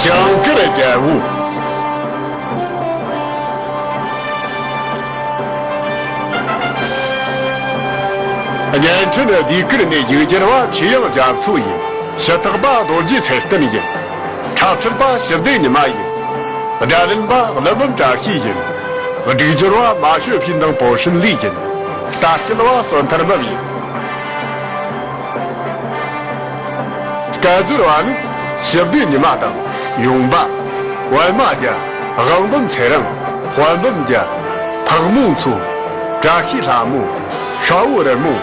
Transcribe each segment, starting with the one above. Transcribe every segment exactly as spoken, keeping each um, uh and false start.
ཇིང་གིར་རྒྱལ་པོ། བརྙན་འཕྲིན་ཟློས་གར་ནས་ཡིག་སྒྱུར་བ་ཆོས་དབྱངས་རྒྱ་མཚོ་ཡིན། ཞུ་དག་པ་རྡོ་རྗེ་ཚེ་བརྟན་ཡིན། འཁྲབ་ཁྲིད་པ་ཞི་བདེ་ཉི་མ་ཡིན། སྒྲ་ལེན་པ་ཀླུ་འབུམ་བཀྲ་ཤིས་ཡིན། སྒྲིག་སྦྱོར་བ་མ་ཞོ་ཕིན་དང་པོ་ཧྲིན་ལི་ཡིན། ལྟ་སྐུལ་བ་བསོད་ཐར་འབུམ་ཡིན། སྐད་སྒྱུར་བ་ནི་ཞི་བདེ་ཉི་མ་དང་ཡུམ་པ། པད་མ་རྒྱལ། དབང་འབུམ་ཚེ་རིང་། དཔལ་འབུམ་རྒྱལ། ཕག་མོ་མཚོ། བཀྲ་ཤིས་ལྷ་མོ། ཤ་བོ་རི་མོ།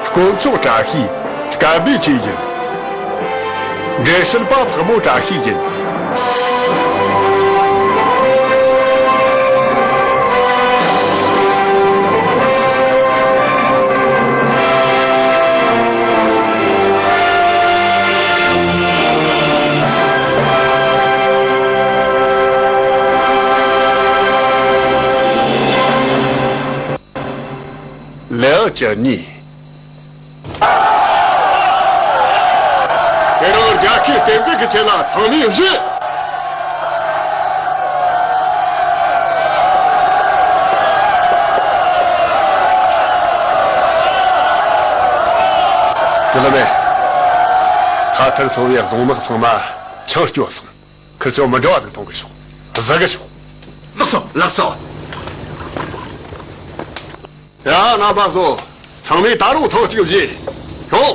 དཀོན་མཆོག་བཀྲ་ཤིས། སྐད་སྦས་ཆོས་ཡིན། འགྲེལ་བཤད་པ་ཕག་མོ་བཀྲ་ཤིས་ཡིན། ལེའུ་བཅུ་གཉིས། དེ་རིང་རྒྱལ་ཁའི་རྟེན་འབྲེལ་གྱི་ཆེད་ལ་ཚང་མས་བཞེས། དེ་ལ་མེད། ཁ་ཐར་ཚོ་བའི་རྫོང་དམག་ཚང་མ་ཆང་སྐྱོ་སོང་། ཁིར་ཚོ་མི་འདྲ་བ་ཟིག་མཐོང་གི་ཤོག་ཟ་གི་ཤོག་ལགས་སོ། ལགས་སོ། ཡ། རྣམ་པ་ཚོ། ཚང་མས་ད་རུང་ཐག་གཅིག་བྱས། ཤོག་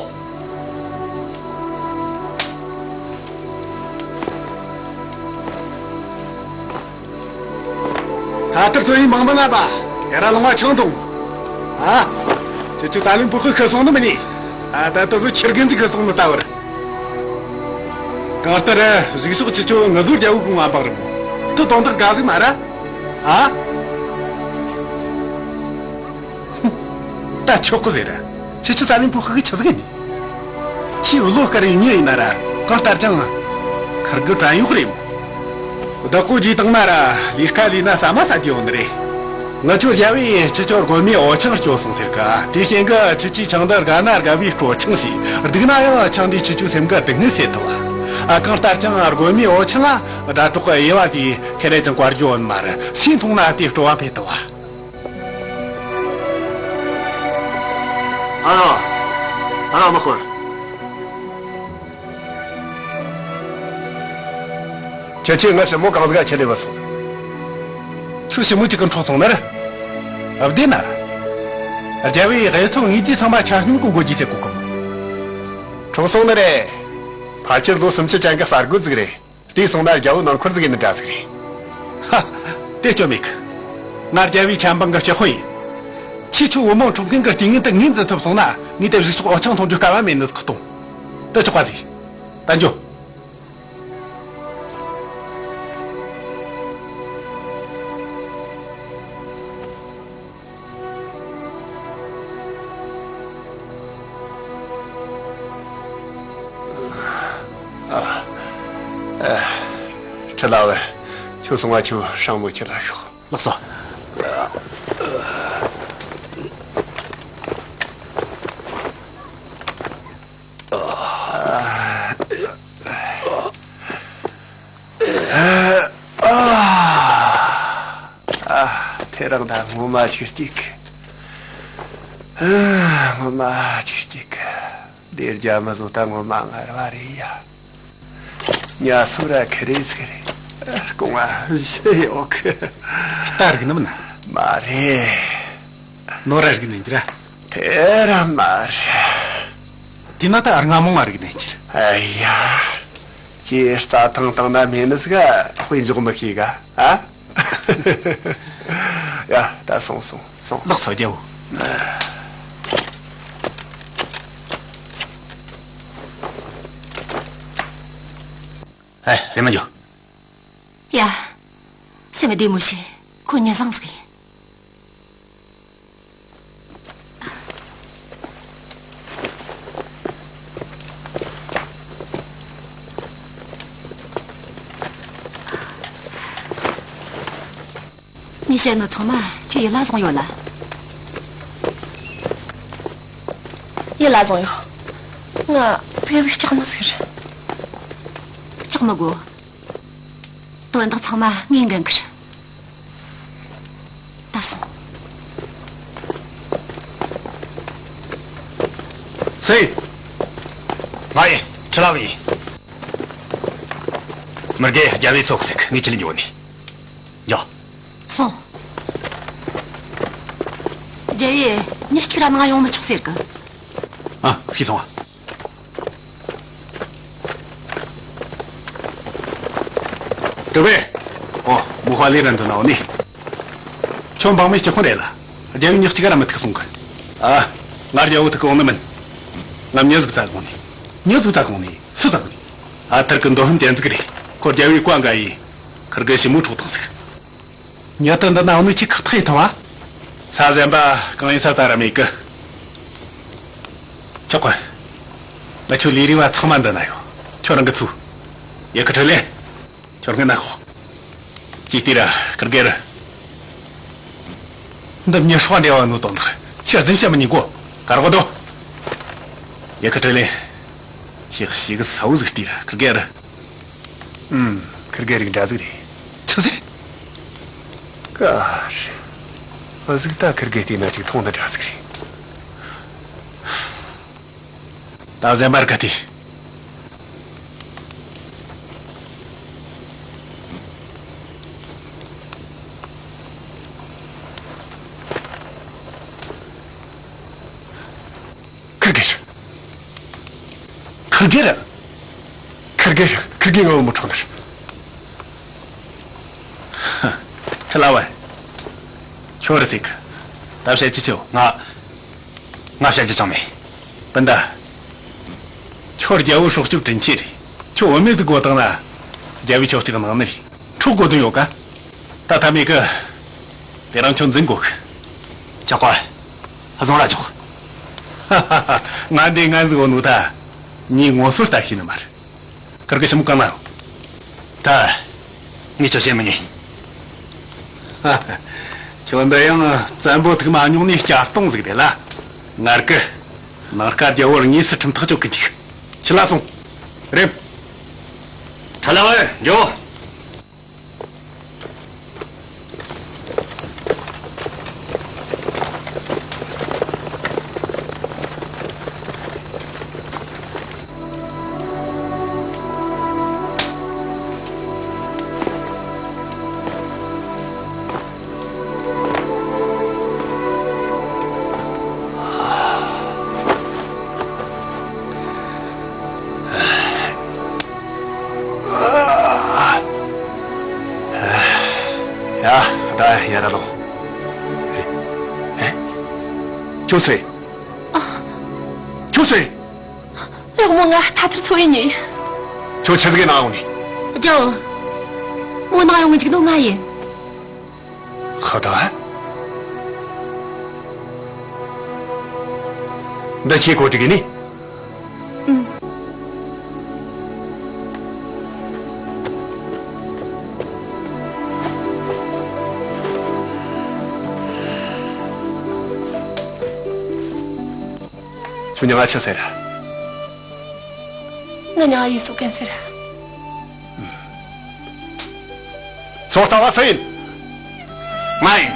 ཁ་ཐར་ཚོ་ཡི་མང་མི་ལྔ་པ། ཡ་ར་ལོང་བ་ཆང་འཐུང་། ཨ། ཁྱེད་ཚོ་ད་ལན་པུ་ཁུ་ཁུ་སོང་ནི་མིན་ནི། ཨ། ད་ལྟ་ཚོ་ཁྱེར་གན་ཅིག་ཁུ་སོང་ནི་ད་བར། གང་ལྟར་གཞུག་ཕྱོགས་ཁྱེད་ཚོ་ང་ཚོ་རྒྱལ་བོ་གུང་ཨ་པག་རི་མོ་དུ་དོན་དག་དགའ་ཟིག་མ་ར། ཨ། ད་ཆོག་གི་རེད་ར། ཁྱེད་ཚོ་ད་ལན་པུ་ཁུ་གི་ཆི་ཟིག་ནི། ཁྱི་བློ་དཀར་ཡིན་ཉེ་ཡིན་ན་ར། གང་ལྟར་ཀྱང་ཁར་གི་བྲན་གཡོག་རེད། བདག་པོ་ཇི་དང་མ་ར་ལས་ཀ་ལས་ན་ཟ་མ་ཟ་རྒྱུ་ཡོང་ནི་རེད། ང་ཚོ་རྒྱལ་བོས་ཁྱེད་ཚོར་དགོན་མའི་འོ་ཆང་སྐྱོ་སོང་ཟེར་ག་དེ་བཞིན་གི་ཁྱེད་ཚོའི་ཆང་འདི་དགའ་ན་དགའ་བའི་སྤྲོ་ཆང་ཞིག་སྡུག་ན་ཡང་ཆང་འདིས་ཁྱེད་ཚོའི་སེམས་ཁ་སྡུག་བསྔལ་སེལ་ཐུབ། ཨ། གང་ལྟར་ཀྱང་དགོན་མའི་འོ་ཆང་ང་སྒྲ་སྒྲོག་གི་དབྱེ་བ་དེ་ཁེ་རེ་ཅང་བཀར་རྒྱུ་ཡོད་མ་རེད། སུས་འཐུང་ན་དེ་སྤྲོ་བ་འཕེལ་ཐུབ། ཨ་རོ། ཨ་རོ་མ་ཁོར། ཁྱེད་ཚོས་ང་ཞི་མོ་གང་ཟིག་ག་ཁྱེར་ནས་བུད་སོང་། ཁྱོད་ཞི་མོ་གཅིག་གི་འཕྲོག་སོང་ནི་རེད། བདེན་ན། རྒྱལ་བོས་དབྱེ་ཐོབ་དངོས་རྫས་ཚང་མ་ཆ་སྙོམས་གི་འགོད་རྒྱུ་བྱེད་གོ་གི། འཕྲོག་སོང་ནི་རེད། ཕལ་ཆེར་ལོ་སུམ་ཅུ་ཅན་གི་གསར་རྒོད་ཟིག་རེད། བལྟས་སོང་ན་རྒྱལ་བོ་ནང་འཁོར་ཟིག་ཡིན་ནི་འདྲ་ཟིག་རེད། ཧ། དེ་སྐྱོན་མེད་གི། ང་རྒྱལ་བོའི་ཆབ་འབངས་གི་སྤྱི་དཔོན་ཡིན། ཁྱེད་ཚོ་བུ་མོ་འཕྲོག་མཁན་གི་རྐྱེན་ངན་དེ་ངས་འཛིན་ཐུབ་སོང་ན་ངས་དེ་གཞུག་ཕྱོགས་འོ་ཆང་འཐུང་རྒྱུ་དཀའ་བ་མེད་ནི་ཟིག་གཏོང་། དེ་ཆོག་པ་ཟིག་ད་འགྱོ། ཨ། ཨ། ཁྲི་ལ་བས། ཁྱོད་སོང་བ་ཁྱོད་སྲང་མོ་ཁྱེར་ལ་ཤོག་ལགས་སོ། ཨ། ཨ། དེ་རིང་ད་ངོ་མ་ཅིག་སྐྱིད་གི། ཨ། ངོ་མ་ཅིག་སྐྱིད་གི། འདིར་རྒྱ་མི་བཟོ་ད་ངོ་མ་ངར་བ་རེད་ཡ། ཉ་སོ་ར་ཁི་རེ་ཟིག་རེད། རྐང་བ་བཞི་ཡོད་གི། རྟ་རིགས་ནི་མིན། མ་རེད། ནོར་ར་རིགས་ནི་འགྱུར། དེ་ར་མ་རེད། དེ་ན་ད་རྔ་མོང་མ་རིགས་ནི་འགྱུར། ཨ་ཡ། ཁྱེད་རྩྭ་ཐང་བཏང་ན་མེད་ནི་ཟིག་དཔེ་འཇོག་མི་ཤེས་ག་ཨ། ཡ་ད་སོང་སོང་སོང་། ལགས་སོ་རྒྱལ་བོ། ཨེ། རེམ་མ་འགྱོ། ཡ། སེམས་བདེ་མོ་བྱོས། ཁོ་ཉིན་བཟང་ཟིག་ཡིན། ངས་བཤད་ནོ་ཚང་མ་ཁྱོད་ཡིད་ལ་བཟུང་ཡོད་ལ། ཡིད་ལ་བཟུང་ཡོད། ང་ཙིག་ཟིག་སྐྲག་ནི་ཟིག་རེད། སྐྲག་མི་དགོས། དོན་དག་ཚང་མ་ངས་འགན་འཁུར། ད་སོང་། སེ། ང་ཡིན། ཁྲི་ལ་བ་ཡིན། མི་དགེ་རྒྱལ་བའི་ཚོགས་ཟིག་ངས་ཁྱེད་ལ་འགྱོ་ནི། འགྱོ། སོང་། རྒྱལ་བས་མྱི་གཅིག་ར་ནང་ཡོང་མི་ཆོག་ཟེར་གི། ཨ། ཤེས་སོང་ཨ། ཀྲུའུ་ཝེ། ཨོ། མོ་ཧ་ལི་རན་དུ་ནའོ་ནི། ཁྱོད་འབངས་མི་སྤྱི་དཔོན་རེད་ལ། རྒྱལ་བའི་མྱི་གཅིག་ར་མི་ཐུག་སོང་གི། ཨ། ང་རྒྱལ་བོ་ཐུག་གི་འོང་ནི་མིན། ང་མྱི་ཟིག་བཙལ་གི་འོང་ནི། མྱི་ཟིག་བཙལ་གི་འོང་ནི། སུ་བཙལ་གི་འོང་ནི། ཨ། ཐར་གི་མདོ་ཧམ་ཅན་ཟིག་རེད། ཁོ་རྒྱལ་བའི་བཀའ་འགལ་ཡིན། ཁིར་གི་ཞི་མོ་འཕྲོག་བཏང་ཟིག། ཉལ་དུ་འདི་ན་འུ་ནུ་ཆི་ཁག་ཐག་ཡི་ཐུབ་བ། ས་གཞན་པ་གང་ཡིན་ས་ད་ར་མེད་གི། ཆོག་གི། ང་ཆོ་ལས་རིགས་བ་ཚང་མ་འདི་ན་ཡོད། ཁྱོད་རང་གི་ཚུ། ཡ་ཁི་ཁྲི་ལེ། ཁྱོད་རང་གི་ན་ཤོག། ཅིག་ལྟོས་ར་ཁིར་གེ་ར། འདི་མྱི་སྲོག་འདྲ་བ་ནུ་དོན་དག་ཆི་ཟིན་བཤད་མི་ཉན་གོ། ག་རོགས་དོ། ཡ་ཁི་ཁྲི་ལེ། ཞིག་ཞིག་ས་བོ་ཟིག་ལྟོས་ར་ཁིར་གེ་ར། ཨུམ། ཁིར་གེ་རིགས་འདྲ་ཟིག་རེད། ཆི་ཟེར། ཀ་རེ། ཨ་ཟིག་ད་ཁིར་གེ་བལྟས་ན་ཅིག་མཐོང་ན་འདྲ་ཟིག་རེད། ད་གཞན་པར་ག་དེ། ཁིར་གེ་རེད། ཁིར་གེ་རེད། ཁིར་གེ་རེད། ཁིར་གེ་ངའི་བུ་མོ་འཕྲོག་ནི་རེད། ཁྲི་ལ་བ། ཁྱོད་རེད་ཟིག། ད་བཤད་ཀྱི་ཆེ་བོ་ང་། ང་བཤད་ཀྱི་ཅང་མེད། སྤུན་ཟླ། ཁྱོད་རྒྱལ་བོ་སྲོག་སྐྱོབ་དྲིན་ཆེ་རེད། ཁྱོད་བུད་མེད་དུ་སྒོ་བཏང་ན། རྒྱལ་བོས་ཁྱོད་གཅིག་གནང་ནི་རེད། འཕྲོག་དགོས་དོན་ཡོད་ཀ། ད་ཐབས་མེད་གི། དེ་རིང་ཁྱོད་འཛིན་དགོས་གི། ཆོག་གོ། བཟུང་ར་ཆོག། ང་འདི་ངན་ཟིག་འོ་ནུ་ད། ངས་ངོ་སོ་ལྟ་ཤེས་ནི་མ་རེད། ཁིར་གི་ཞི་མོ་གང་ན་ཡོད། ད། ངས་ཁྱོད་བཤད་མི་ཉན། ཁྱོད་འདི་ཡང་བཙན་པོ་ཐུག་མ་མྱོང་ནི་སྐྱ་སྟོང་ཟིག་རེད་ལ། ངར་གི། ནངས་ཀ་རྒྱལ་བོར་དངོས་སུ་ཁྲིམས་ཐག་གཅོད་གི་འཇུག། ཕྱི་ལ་སོང་། རེམ། ཁྲ་ལ་བ་འགྱོ། ཡ། ད་ཡར་ལོངས། ཨེ། ཨེ། ཁྱོད་སུ་རེད། ཨ། ཁྱོད་སུ་རེད། གཡོག་མོ་ང་ཐ་ཐར་ཚོ་ཡིན་ཉེ། ཁྱོད་ཆི་ཟིག་ནང་ཡོང་ནི། རྒྱལ་བོ། མོ་ནང་ཡོང་གི་འཇུག་ནོ་ང་ཡིན། ཧ་ད། འདི་ཁྱེད་གོ་སྒྲིག་ནི། ཨུམ། ཁྱོད་མྱིང་ང་ཆི་ཟེར། ང་མྱིང་ང་ཡེ་སུ་ཀན་ཟེར། ཚོགས་ལྟ་བ་སུ་ཡིན། ང་ཡིན།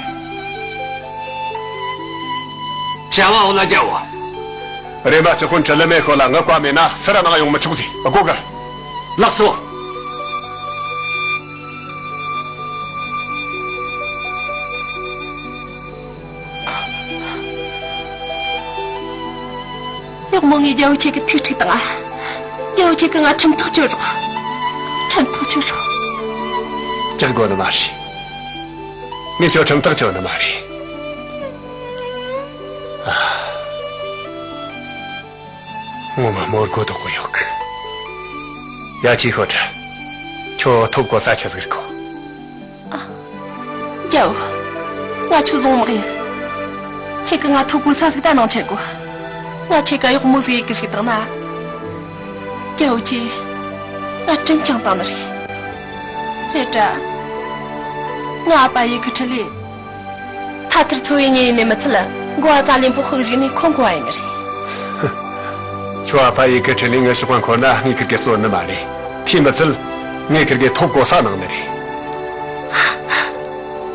བྱ་བ་འོ་ལ་རྒྱལ་བོ། རེམ་མ་སྤྱི་དཔོན་ཁྲི་ལི་མེ་ཁོ་ལ་ངའི་བཀའ་མེད་ན་སུ་ར་ནང་ཡོང་མི་ཆོག་ཟེར་གོ་གི། ལགས་སོ། གཡོག་མོ་ངས་རྒྱལ་བོ་ཁྱེད་ཀྱི་ཐུགས་ཁྲིག་དང་། རྒྱལ་བོ་ཁྱེད་ཀྱི་ང་ཁྲིམས་ཐག་གཅོད་རོགས། ཁྲིམས་ཐག་གཅོད་རོགས། ཅི་དགོས་ནི་མ་རེད། ངས་ཁྱོད་ཁྲིམས་ཐག་གཅོད་ནི་མ་རེད། ཨ། ངོ་མ་མོར་གོ་དོག་གོ་ཡོད་གི། ཡ་ཅི་ཤོད་དྲ། ཁྱོད་ཐོབ་གོ་ས་ཆི་ཟིག་རེད་གོ། ཨ། རྒྱལ་བོ། ང་ཁྱོད་བཟུང་མི་ཡིན། ཁྱེད་ཀྱི་ང་ཐོབ་གོ་ས་ཟིག་ད་གནང་ཆེན་གོ། ང་ཁྱེད་ཀ་གཡོག་མོ་ཟིག་ཡེ་གི་ཞིག་བཏང་ན། རྒྱལ་བོ་ཁྱེད། ང་དྲིན་ཀྱང་བཏང་ནི་རེད། རེད་དྲ། ང་ཨ་ཕ་ཡེ་གི་ཁྲི་ལས། ཐ་ཐར་ཚོ་བའི་ཉེ་ཡིན་ནི་མི་ཚད་འགོ་བ་ཙ་ལེན་པོ་ཧུག་ཞིག་ནས་ཁོང་གོ་བ་ཡིན་ནི་རེད། ཁྱོད་ཨ་ཕ་ཡི་གི་ཁྲི་ལིང་ངའི་ཤོག་པ་འཁོར་ན་ངས་ཁིར་གེ་གསོད་ནི་མ་རེད། དེས་མི་ཚད་ངས་ཁིར་གེ་ཐོབ་གོ་ས་གནང་ནི་རེད།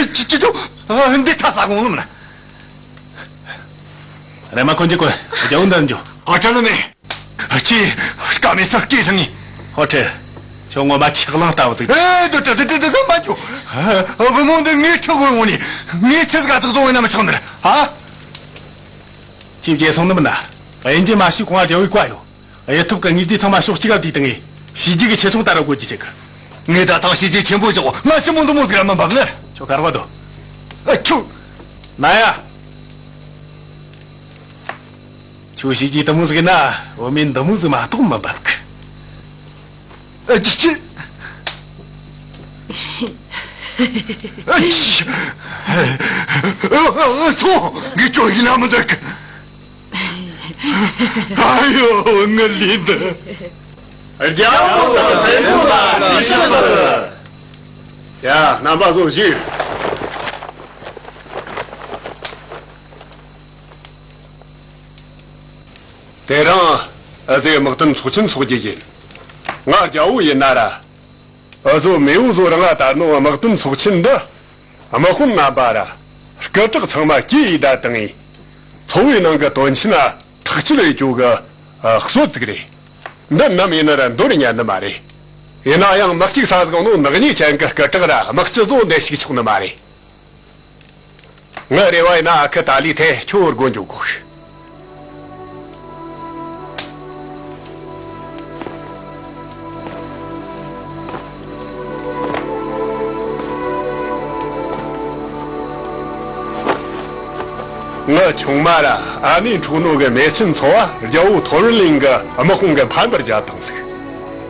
ཁྱེད་ཁྱེད་ཁྱེད་ཚོ་འདི་ཐ་ས་གོང་ལོམ་ན། རེ་མ་ཁོན་གྱི་ཀོ་རྒྱ་བོ་འདི་འཇོ། ཨ་ཅག་ལ་མེ། ཁྱེད་སྐམ་མེ་སར་སྐྱེས་སང་ངི། ཧོ་ཁྲེ། ཁྱོད་ངོ་མ་ཆག་ལང་ལྟ་བུ་ཟིག་ཨེ་དུ་དུ་དུ་དུ་དུ་མ་འཇོ། བུ་མོ་འདི་ངའི་ཁྲི་གོ་ངོ་ནི། ངའི་ཁྲི་ཟ་དུ་བཟོ་བས་ན་མི་ཆོག་འདིར་ཧ། ཁྱེད་རྒྱལ་སོང་ནི་མིན་ན། དབྱིན་ཇི་མ་ཤི་གོང་ཨ་རྒྱལ་བོའི་བཀའ་ཡོད། གཡུ་ཐོབ་ཀྱི་དངོས་རྫས་ཚང་མ་ཕྱོགས་གཅིག་ག་བསྡུས་བཏང་ངས་བྱས་རྗེས་ཀྱི་ཆེ་ཆུང་ལྟ་ར་དགོས་རྒྱུ་ཞིག་ངས་ད་ཐང་བྱས་རྗེས་ཆེན་པོ་བཞག་ང་ཞི་མོ་འདི་མོ་ཟིག་ར་མི་འབབ་ལེར། ཁྱོད་གར་བ་དོ། ཨ་ཁྱོད། ན་ཡ། ཁྱོད་བྱས་རྗེས་འདི་མོ་ཟིག་ན་འོ་མེད་འདི་མོ་ཟིག་མ་གཏོགས་མི་འབབ་གི། ཨ་ཅི་ཅི། ཨ་ཅི། ཨ་ཨ་ཨ་ཚོ་ངས་ཁྱོད་ཡིན་ན་མི་འདུག་ཨ་ཡོ་ངི་ལི་འདི། རྒྱལ་པོ་དང་བཙན་པོ་ལ་ཡིད་ཆེས་དགོས། ཡ་རྣམ་པ་ཚོ་བཞུགས། དེ་རིང་འུ་ཟོས་དམག་དོན་ཚོགས་ཆེན་འཚོགས་རྒྱུ་ཡིན། ང་རྒྱལ་བོ་ཡིན་ན་ར། འུ་ཟོ་མེས་པོ་ཟོ་རང་ང་ད་ནོ་དམག་དོན་ཚོགས་ཆེན་འདི། དམག་དཔོན་རྣམ་པ་ར། སྐུ་དྲག་ཚང་མ་གྱིས་ཡིད་བརྡ་བཏང་ངས། ཚོ་བའི་ནང་གི་དོན་ཆེན་ན་ཐག་གཅོད་ཡེད་རྒྱུ་གི་ཨ་སྲོལ་ཅིག་རེད། འདི་ནམ་ཡིན་ན་ར་འདོར་ཉན་ནི་མ་རེད། ཡིན་ན་ཡང་དམག་གཅིག་ས་ཟིག་ནོ་ནག་ཉེས་ཅན་གི་སྐུ་དྲག་ར་དམག་སྤྱི་ཚོ་འདི་ཞུགས་ཆོག་ནི་མ་རེད། ངའི་རེ་བ་ཡིན་ན་ཨ་ཁུ་ཏཱ་ལི་ཐེ་ཁྱོད་སྒོ་འགྱོ་དགོས། ངའི་ཆུང་མ་ར་ཨ་མའི་འཁྲུག་ནོ་གི་མེ་ཆེན་ཚོ་བ་རྒྱལ་བོ་ཐོ་རི་ལིང་གི་དམག་དཔུང་གི་ཕམ་པར་བརྒྱབ་བཏང་ཟིག།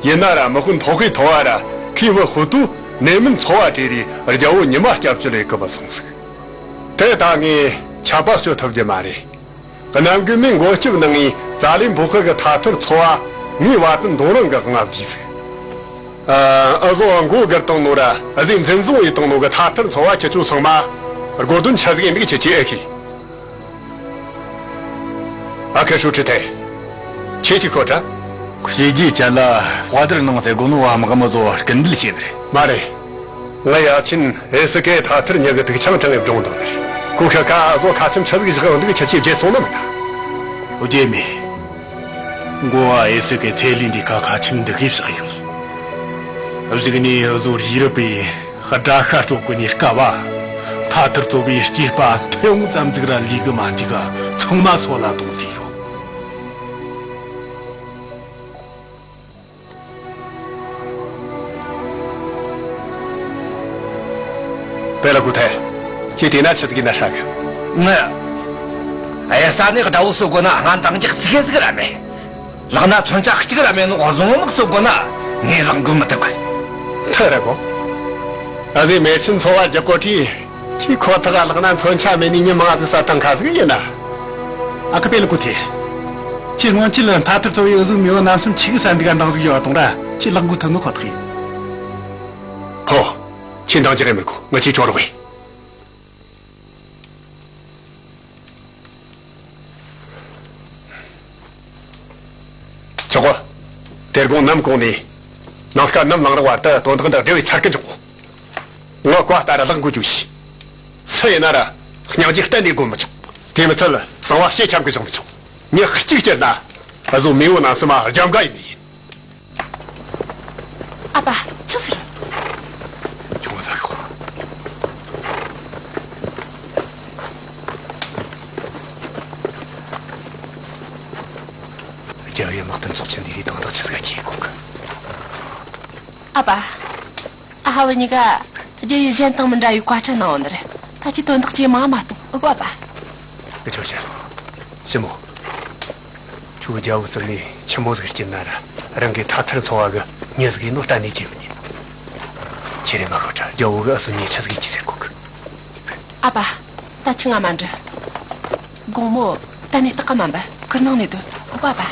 ཡིན་ན་ར་དམག་དཔོན་ཐོག་ཁའི་ཐོ་བ་ར་ཁའི་བུ་ཧུ་ཏུ་ནེ་མིན་ཚོ་བ་བྲེ་རེ་རྒྱལ་བོ་ཉི་མ་སྐྱབས་བཅོལ་ལས་གི་བུད་སོང་ཟིག། དེ་ད་ངས་ཆད་པ་གཅོད་ཐུབ་རྒྱུ་མ་རེད། གནམ་རྒན་མའི་མགོ་སྐྱབས་གནང་ངས་ཙ་ལེན་བོ་ཁི་གི་ཐ་ཐར་ཚོ་བ་ངའི་བ་དན་མདུན་རང་གི་ང་བགྱིས་ཟིག། ཨ་ཨུ་ཟོ་མགོ་སྒུར་བཏང་ནོ་ར་ཨུ་ཟོས་འཛིན་བཟུང་ཡེད་བཏང་ནོ་གི་ཐ་ཐར་ཚོ་བ་ཁྱེད་ཚོ་ཚང་མ་དགོས་དོན་ཆི་ཟིག་ཡིན་འདུག་ཁྱེད་ཀྱིས་ཨེ་ཤེས། ཨ་ཁུ་ཧྲུའུ་ཁྲི་ཐེ། ཁྱེད་ཀྱིས་ཤོད་དྲ། བྱས་རྗེས་ཅན་ལ་དཔའ་དར་གནང་སའི་དགོ་ནོ་བ་དམག་མི་ཚོ་སྐུལ་འདེད་བྱས་ནི་རེད། མ་རེད། ང་ཡབ་ཆེན་ཨེ་སི་ཀེ་ཐ་ཐར་ཉི་གི་དུག་ཆང་དྲངས་ནས་བཀྲོངས་བཏང་ནི་རེད། ཁོ་ཤི་ཁ་ཨ་ཟོ་ཁ་ཆེམས་ཆི་ཟིག་བཞག་ཡོང་འདུག་ཁྱེད་ཀྱིས་བརྗེད་སོང་ནི་མིན་ད། འོ་རྒྱལ་མོ། འགོ་བ་ཨེ་སི་ཀེ་ཚེ་ལས་འདས་ཁ་ཁ་ཆེམས་འདི་གས་བཞག་ཡོད། གཞུག་ནས་ཨུ་ཟོ་རི་རབ་པའི་དགྲ་ཤ་གཅོད་གོ་ནི་སྐབས་བ། ཐ་ཐར་ཚོ་བའི་སྐྱེས་པ་ཐུ་ཡོང་ཙམ་ཟིག་ར་ལུས་གི་མ་འཇུག་ག་ཚང་མ་སོད་ལ་གཏོང་རྩིས་ཡོད། པེ་ལ་ཀུ་ཐེ། ཁྱེད་དེ་ན་ཆི་ཟིག་ཡིན་ན་ཧྲ་གི། ང་། ཨེ་ས་ནས་དགྲ་བོ་གསོད་དགོས་ན་ང་འདང་རྒྱག་ཙིག་གེ་ཟིག་ར་མེད། ལག་ན་མཚོན་ཆ་གཅིག་ར་མེད་ནོ་བཟུང་དམག་གསོད་དགོས་ན་ངས་ལག་འགུལ་མི་ཐུབ་གི། ཐུ་ར་གོ། ཨ་ཟོས་མེ་ཆེན་ཚོ་བ་རྒྱག་གོ་དུས། ཁྱེད་ཁོ་ཐག་ལག་ན་མཚོན་ཆ་མེད་ནི་ཉི་མ་ང་ཚོ་ས་ཐང་ཁ་ཟིག་ཡིན་ན། ཨ་ཁུ་པེ་ལ་ཀུ་ཐེ། ཁྱེད་སྔོན་ཆད་ལ་ཐ་ཐར་ཚོ་བའི་ཨུ་ཟོའི་མེས་པོ་རྣམ་གསུམ་ཆི་གི་ས་འདི་ག་འདང་ཟིག་ཡོད་བ་དང་ར་ཁྱེད་ལག་འགུལ་ཐུབ་ནི་ཁོ་ཐག་ཡིན། ཧོ། ཁྱེད་འདང་རྒྱག་གི་མི་དགོས། ང་ཁྱེད་ཅོག་རོགས་ཡིན། ཆོག་གོ། དེ་དགོང་ནམ་གུང་ནས་ནངས་ཀ་ནམ་ལངས་རག་བར་དུ་དོན་དག་འདི་འབྲེལ་བའི་ཚར་གི་འཇོག་གོ། ངའི་བཀའ་ལྟར་ལག་འགུལ་རྒྱུ་ཞིག། སུ་ཡིན་ན་ར་སྙིང་རྗེ་གཏན་ནས་དགོས་མི་ཆོག། དེ་མི་ཚད་གསང་བ་ཞེ་ཁྱབ་གི་བཞག་མི་ཆོག། མྱི་གཅིག་སྐྱུར་ན་ཨ་ཟོ་མེས་པོ་རྣམ་གསུམ་མ་རྒྱབ་འགལ་ཡིན་ནི་ཡིན། ཨ་ཕ། ཆི་ཟེར། ཆུང་ཟ་ཤོག། རྒྱལ་བའི་དམག་དོན་ཚོགས་ཆེན་འདིའི་དོན་དག་ཆི་ཟིག་ག་གྱིས་གོ་གི། ཨ་ཕ། ཨ་ཧ་བུ་གཉིས་ཀ་རྒྱལ་བའི་གཞན་དང་མི་འདྲ་བའི་བཀའ་དྲིན་གནང་བ་ནི་རེད། ད་ཁྱེད་དོན་དག་ཅིག་མ་མ་གཏོང་ཨ་ཁུ་ཨ་ཕ། ཨེ་ཆོ་ཆེ། ཞི་མོ། ཁྱོད་རྒྱལ་བོ་བཙུན་མོས་ཆི་མོ་ཟིག་སྐྱིད་ན་ར་རང་གི་ཐ་ཐར་ཚོ་བ་གི་མྱི་ཟིག་ཡིན་ནོ་གཏན་ནས་བརྗེད་མི་ཉན། ཁྱེད་རེ་མ་ཤོད་དྲ། རྒྱལ་བོ་གི་ཨ་སུ་ཉེ་ཆ་ཟིག་ཡིན་གྱི་ཟེར་གོ་གི། ཨ་ཕ། ད་ཁྱི་ང་མ་འདྲི། དགོང་མོ་གཏན་ནས་སྟག་ག་མ་འབབ། ཁུར་ནང་ནས་སྡོད་ཨ་ཁུ་ཨ་ཕ།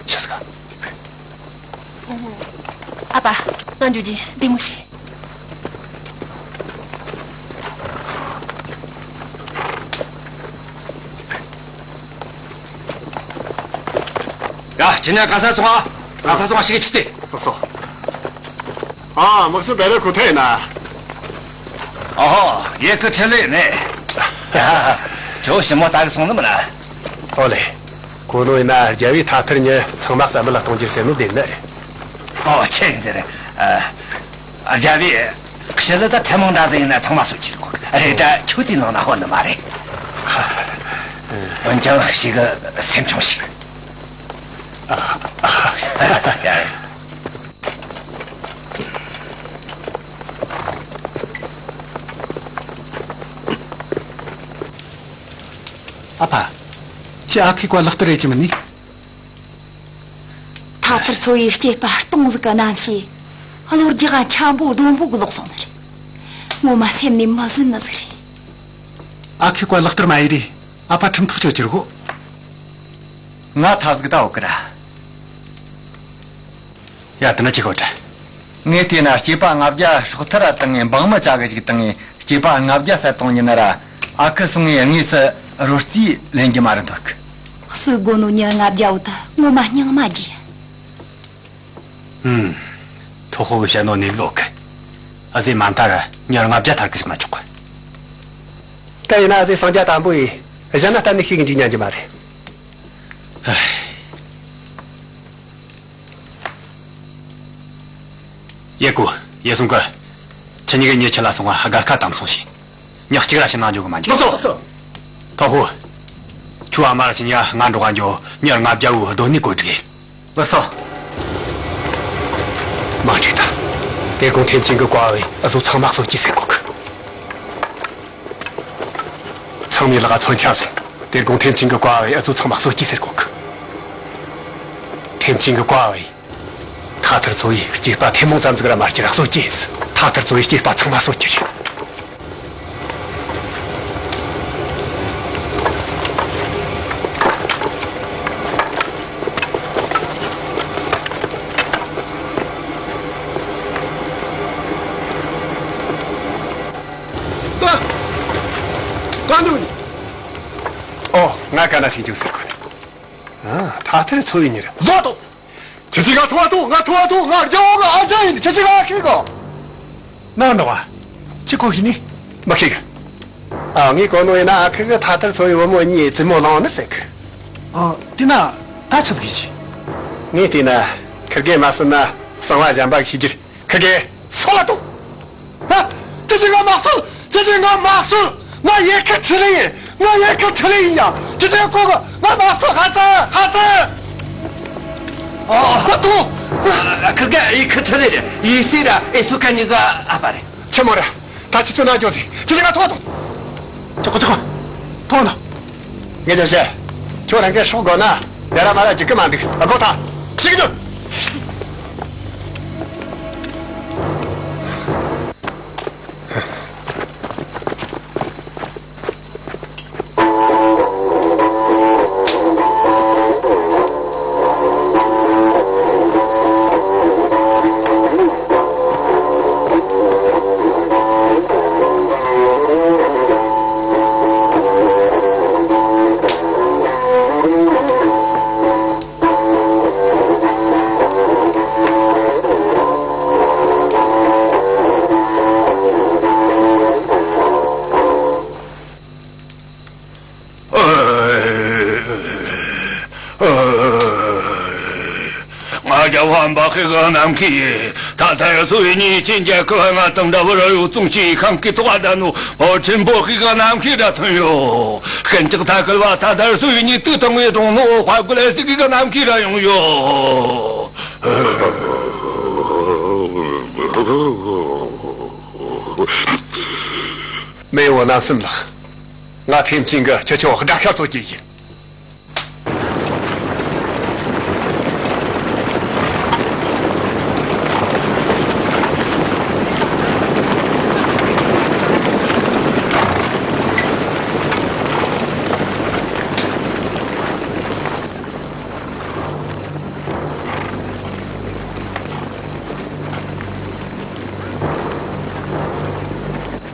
ཆི་ཟིག་ག། ཨ་ཕ། ང་འགྱོ་རྒྱུ། བདེ་མོ་བྱོས། ཡ། ཁྱེད་ནས་ག་ས་སོང་ཨ། ག་ས་སོང་ཨ། ཞིག་གི་ཆིག་སྟེ། ལགས་སོ། ཨ། དམག་སྤྱི་བེ་ར་ཁུ་ཐེ་ཡིན་ན། ཨོ་ཧོ། ཡེ་ཁུ་ཁྲི་ལེ་ནས། ཁྱོད་ཞི་མོ་ལྟ་གི་སོང་ནི་མིན་ན། ཨོ་ལེ། གོ་ནོ་ཡིན་ན་རྒྱལ་བོས་ཐ་ཐར་ཉི་ཚང་མ་རྩ་མེད་ལ་གཏོང་རྒྱུ་ཟེར་ནོ་བདེན་ནི་རེད། ཨོ་ཆེ་ཟེར། ཨ། རྒྱལ་བོས་ཞི་ལི་ད་ཐེངས་མང་འདྲ་ཟིག་ཡིན་ན་ཚང་མ་གསོད་རྒྱུ་ཟེར་གོ་གི་རེད་དྲ། ཁྱོད་དེའི་ནང་ན་ཧོན་ནི་མ་རེད། འོན་ཀྱང་ཞིག་གི་སེམས་ཆུང་ཞིག། ཡ། ཨ་ཕ། ཁྱེད་ཨ་ཁུའི་བཀའ་ལག་བསྟར་ཡེད་ཀྱི་མིན་ནི། ཐ་ཐར་ཚོ་བའི་སྐྱེས་པ་སྟོང་ཟིག་གི་རྣམ་ཤེས་གློ་རྒྱག་འཁྱམ་པོ་ལྡོམ་པོ་གི་ལོག་སོང་ནི་རེད། ངོ་མ་སེམས་ནས་མི་བཟོད་ནི་ཟིག་རེད། ཨ་ཁུའི་བཀའ་ལག་བསྟར་མ་ཡེད་རེ། ཨ་ཕ་ཁྲིམས་ཐག་གཅོད་རྒྱུ་རེད་གོ། ང་ཐབས་ཟིག་ལྟ་འོ་གི་ར། ཡ། དེ་ན་ཅི་ཤོད་དྲ། ངས་བལྟས་ན་སྐྱེས་པ་ལྔ་བརྒྱ་སྲོག་ཐར་ར་བཏང་ངས་འབངས་མི་ཅག་གི་ཅིག་བཏང་ངས་སྐྱེས་པ་ལྔ་བརྒྱ་བསད་བཏང་ཉིན་ན་ར། ཨ་ཁུ་སོང་ངས་དངོས་སུ་རོ་རྩིས་ལེན་རྒྱུ་མ་རེད་འདོད་གི། གསོད་དགོས་ནོ་མྱི་ལྔ་བརྒྱ་བོ་ད་ངོ་མ་སྙིང་མ་རྗེ། ཨུམ། ཐོ་ཧོ་བཤད་ནོ་ནི་ལོག་གི། ཨ་ཟེ་མ་མཐར་མྱི་ལྔ་བརྒྱ་ཐར་གི་ཞིག་མ་ཆོག་གི། ད་ཡིན་ན་ཨ་ཟེ་སངས་རྒྱས་དམ་པོ་ཡིན། གཞན་ན་གཏན་ནས་ཤེས་གི་འཇིག་ཉན་གྱི་མ་རེད། ཨེ། ཡེ་ཀུ། ཡེ་སུང་ཀུ། ཁྱེད་གཉིས་ཀྱིས་ཉེ་ཁྱི་ལ་སོང་བ་སྒར་ཁ་དམ་སོང་ཞིག། ཉག་གཅིག་ར་ཕྱི་ནང་འཇོག་གི་མ་འཇུག། ལགས་སོ། ཐོ་ཧུ། ཁྱོད་ཨ་མ་ར་ཕྱི་ཉ་ང་འགྲོ་ག་འཇོག། མྱི་ལྔ་བརྒྱ་བོ་སྡོད་ནི་བཀོད་སྒྲིག། ལགས་སོ། མ་འགྲིག་ད། དེ་དགོང་ཐེམ་ཅིང་གི་བཀའ་བས་ཨ་ཟོ་ཚང་མ་གསོད་ཀྱི་ཟེར་གོ་གི། ཚང་མའི་ལག་མཚོན་ཆ་ཟིན། དེ་དགོང་ཐེམ་ཅིང་གི་བཀའ་བས་ཨ་ཚོ་ཚང་མ་གསོད་ཀྱི་ཟེར་གོ་གི། ཐེམ་ཅིང་གི་བཀའ་བས། ཐ་ཐར་ཚོ་ཡི་སྐྱེས་པ་ཐེམ་མོང་ཙམ་ཟིག་ར་མ་སྐྱེ་ར་གསོད་ཀྱི་ཡིན། ཐ་ཐར་ཚོ་ཡི་སྐྱེས་པ་ཚང་མ་གསོད་ཀྱི་རེད། ཨོ། ང་ག་ན་ཞིག་འཇུག་ཟེར་གོ་ནི། ཨ། ཐ་ཐར་ཚོ་ཡི་ཉེ་ར་བཟོ་ཏོ། ཁྱེད་ཀྱིས་ང་ཐུག་པ་ཐུག། ང་ཐུག་པ་ཐུག། ང་རྒྱལ་བོ་ང་ཨ་ཅག་ཡིན། ཁྱེད་ཀྱིས་ང་ཁེགས་གོ། ནང་འདྲ་བ། ཁྱེད་གོ་ཤི་ནི། མ་ཁེགས། ཨ། ངས་གོ་ནོ་ཡིན་ན་ཨ་ཁུ་གི་ཐ་ཐར་ཚོ་ཡི་བུ་མོ་གཉིས་བཙུན་མོ་བླངས་ནི་ཟེར་གི། ཨ། དེ་ན་ད་ཆི་ཟིག་གི་ཆི། ངས་བལྟས་ན་ཁིར་གེ་མ་སོན་ན་གསང་བ་གཞན་པ་ཤི་རྒྱུར། ཁི་དགེ་སོང་ལ་ཐུག་ཨ། ཁྱེད་ཀྱིས་ང་མ་གསོད། ཁྱེད་ཀྱིས་ང་མ་གསོད། ང་ཡེ་ཁི་ཁྲི་ལེ་ཡིན། ང་ཡེ་ཁི་ཁྲི་ལེ་ཡིན་ཡ། ཁྱེད་ཀྱིས་གོ་གི། ང་མ་གསོད། ཧ་ཙི། ཧ་ཙི། ཨ། ཁ་ཐུག་ཁི་དགེ་ཡེ་ཁི་ཁྲི་ལེ་རེད། ཡེ་སི་ར་ཨེ་སུ་ཁ་གཉིས་ཀ་ཨ་ཕ་རེད། ཆི་མོ་རེད། ད་ཁྱེད་ཚོ་ན་འགྱོ་ཟིག་ཁྱེད་ཀྱིས་ང་ཐུག་ཐུག་ཆོག་གི་ཆོག་གི། ཐུག་ན། ངས་ཀྱང་བཤད། ཁྱོད་རང་གི་སྲོག་དགོས་ན་ཡ་ར་མ་ར་འཇིགས་གི་མ་འདུག་ཨ་གོ་ཐལ། ཞིག་འགྱོ། ང་རྒྱལ་བ་འབའ་ཁི་གི་ནམ་མཁའི་ཡུལ། ཐ་ཐར་ཚོ་ཡི་ཉིན་ཅིན་རྒྱལ་ཁབ་ང་དང་འདྲ་བར་ཡོད་ཙང་ཅིག་ཁང་གི་ཐོག་ལྡན་ནོ། འོ་ཆེན་པོ་ཁི་གི་ནམ་མཁའི་སྒྲ་ཐོན་ཡོད། ཤིན་ཅིག་ཐ་ཁལ་བ་ཐ་ཐར་ཚོ་ཡི་ཉིན་དུས་དང་བའི་གྲོང་ནོ་དཔའ་རྒོད་ལ་ཟིག་གི་ནམ་མཁའི་སྒྲ་ཡོང་ཡོད། མེས་པོ་རྣམ་གསུམ་ལགས། ང་ཐེམ་ཅིང་གིས་ཁྱེད་ཆོ་དགྲ་ཤ་གསོད་ཀྱི་ཡིན།